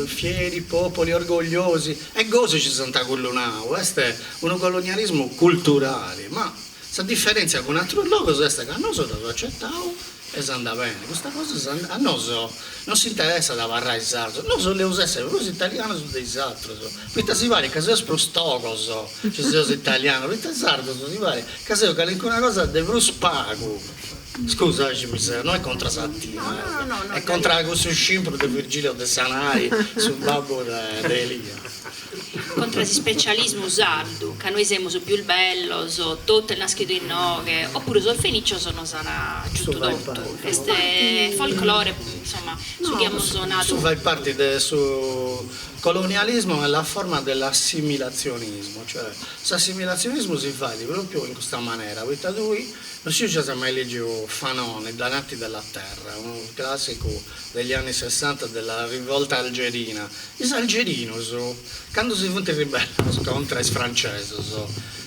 fieri popoli orgogliosi, e gosi ci s'ant cullunau, est unu colonialismu culturali, ma sa diferentzia cun atrus logus est ca nosu dd'aus acetau E s'andat bene, custa cosa a nosu non s'interessat abarrai sardos, nosu 'oleus essere prus italianos de is atrus, poita si parit ca seus prus togos chi seus italianos, poita sardos si parit ca seus calincuna cosa de prus pagu. Scusa si mi seu, no est contras a tie, est contra a cussu scimpru de Virgilio Dessanai, su babbu de Elia. Contra s'ispecialismu sardu, ca nois semus pius bellos, totu est naschidu inoghe, opuru sos fenicios nos an giutu totu, est folklore, insomma, su chi amus nadu. Su fait parti de su colonialismo nella forma dell'assimilazionismo, cioè s'assimilazionismo si fait propriu in custa manera, poita tui, non sciu si as mai lìgiu Fanon, I dannati della terra, unu classicu degli anni sessanta della rivolta algerina, Is algerinus, candu si funt ribellaus contra is francesus,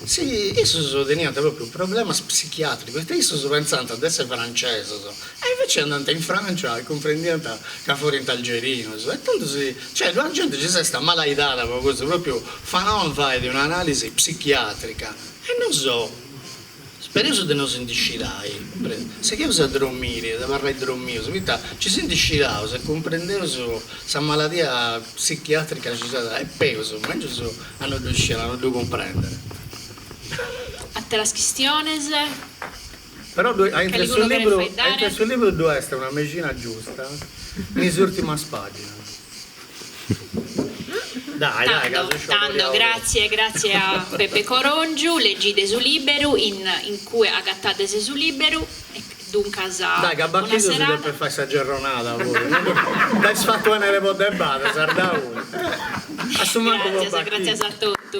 si issus teniant propriu problemas psichiatricus, poita issus pentzant de essi francesus e inveci andant in Francia e cumprendiant ca furint algerinus e tandu si, cioè ddu at genti chi s'est amalaidada po custu, propriu Fanon fait un'analisi psichiatrica e nosu Spereus de no si ndi scidai, sigheus a dromiri, de abarrai dromius, poita ci si ndi scidaus e cumprendeus sa maladia psichiatrica ci siat, est peus, mengius a no ddu sciri, a no ddu cumprendere. Ateras chistiones? Però aintru 'e su libru, aintru 'e su libru ddu est una mexina giusta in is urtimas paginas. Dai, dai, ca Tando, tando, gratzie, gratzie a Pepe Corongiu, leggide su liberu, in in cue agatades su liberu e. Duncas, Dai, ca bona Bacchiddu si serada. depet fai sa gerronada puru, no dd'ais fatu 'ennere po de badas, Ardauli. A su mancu po Gràtzias, gràtzias Bacchiddu. a totu.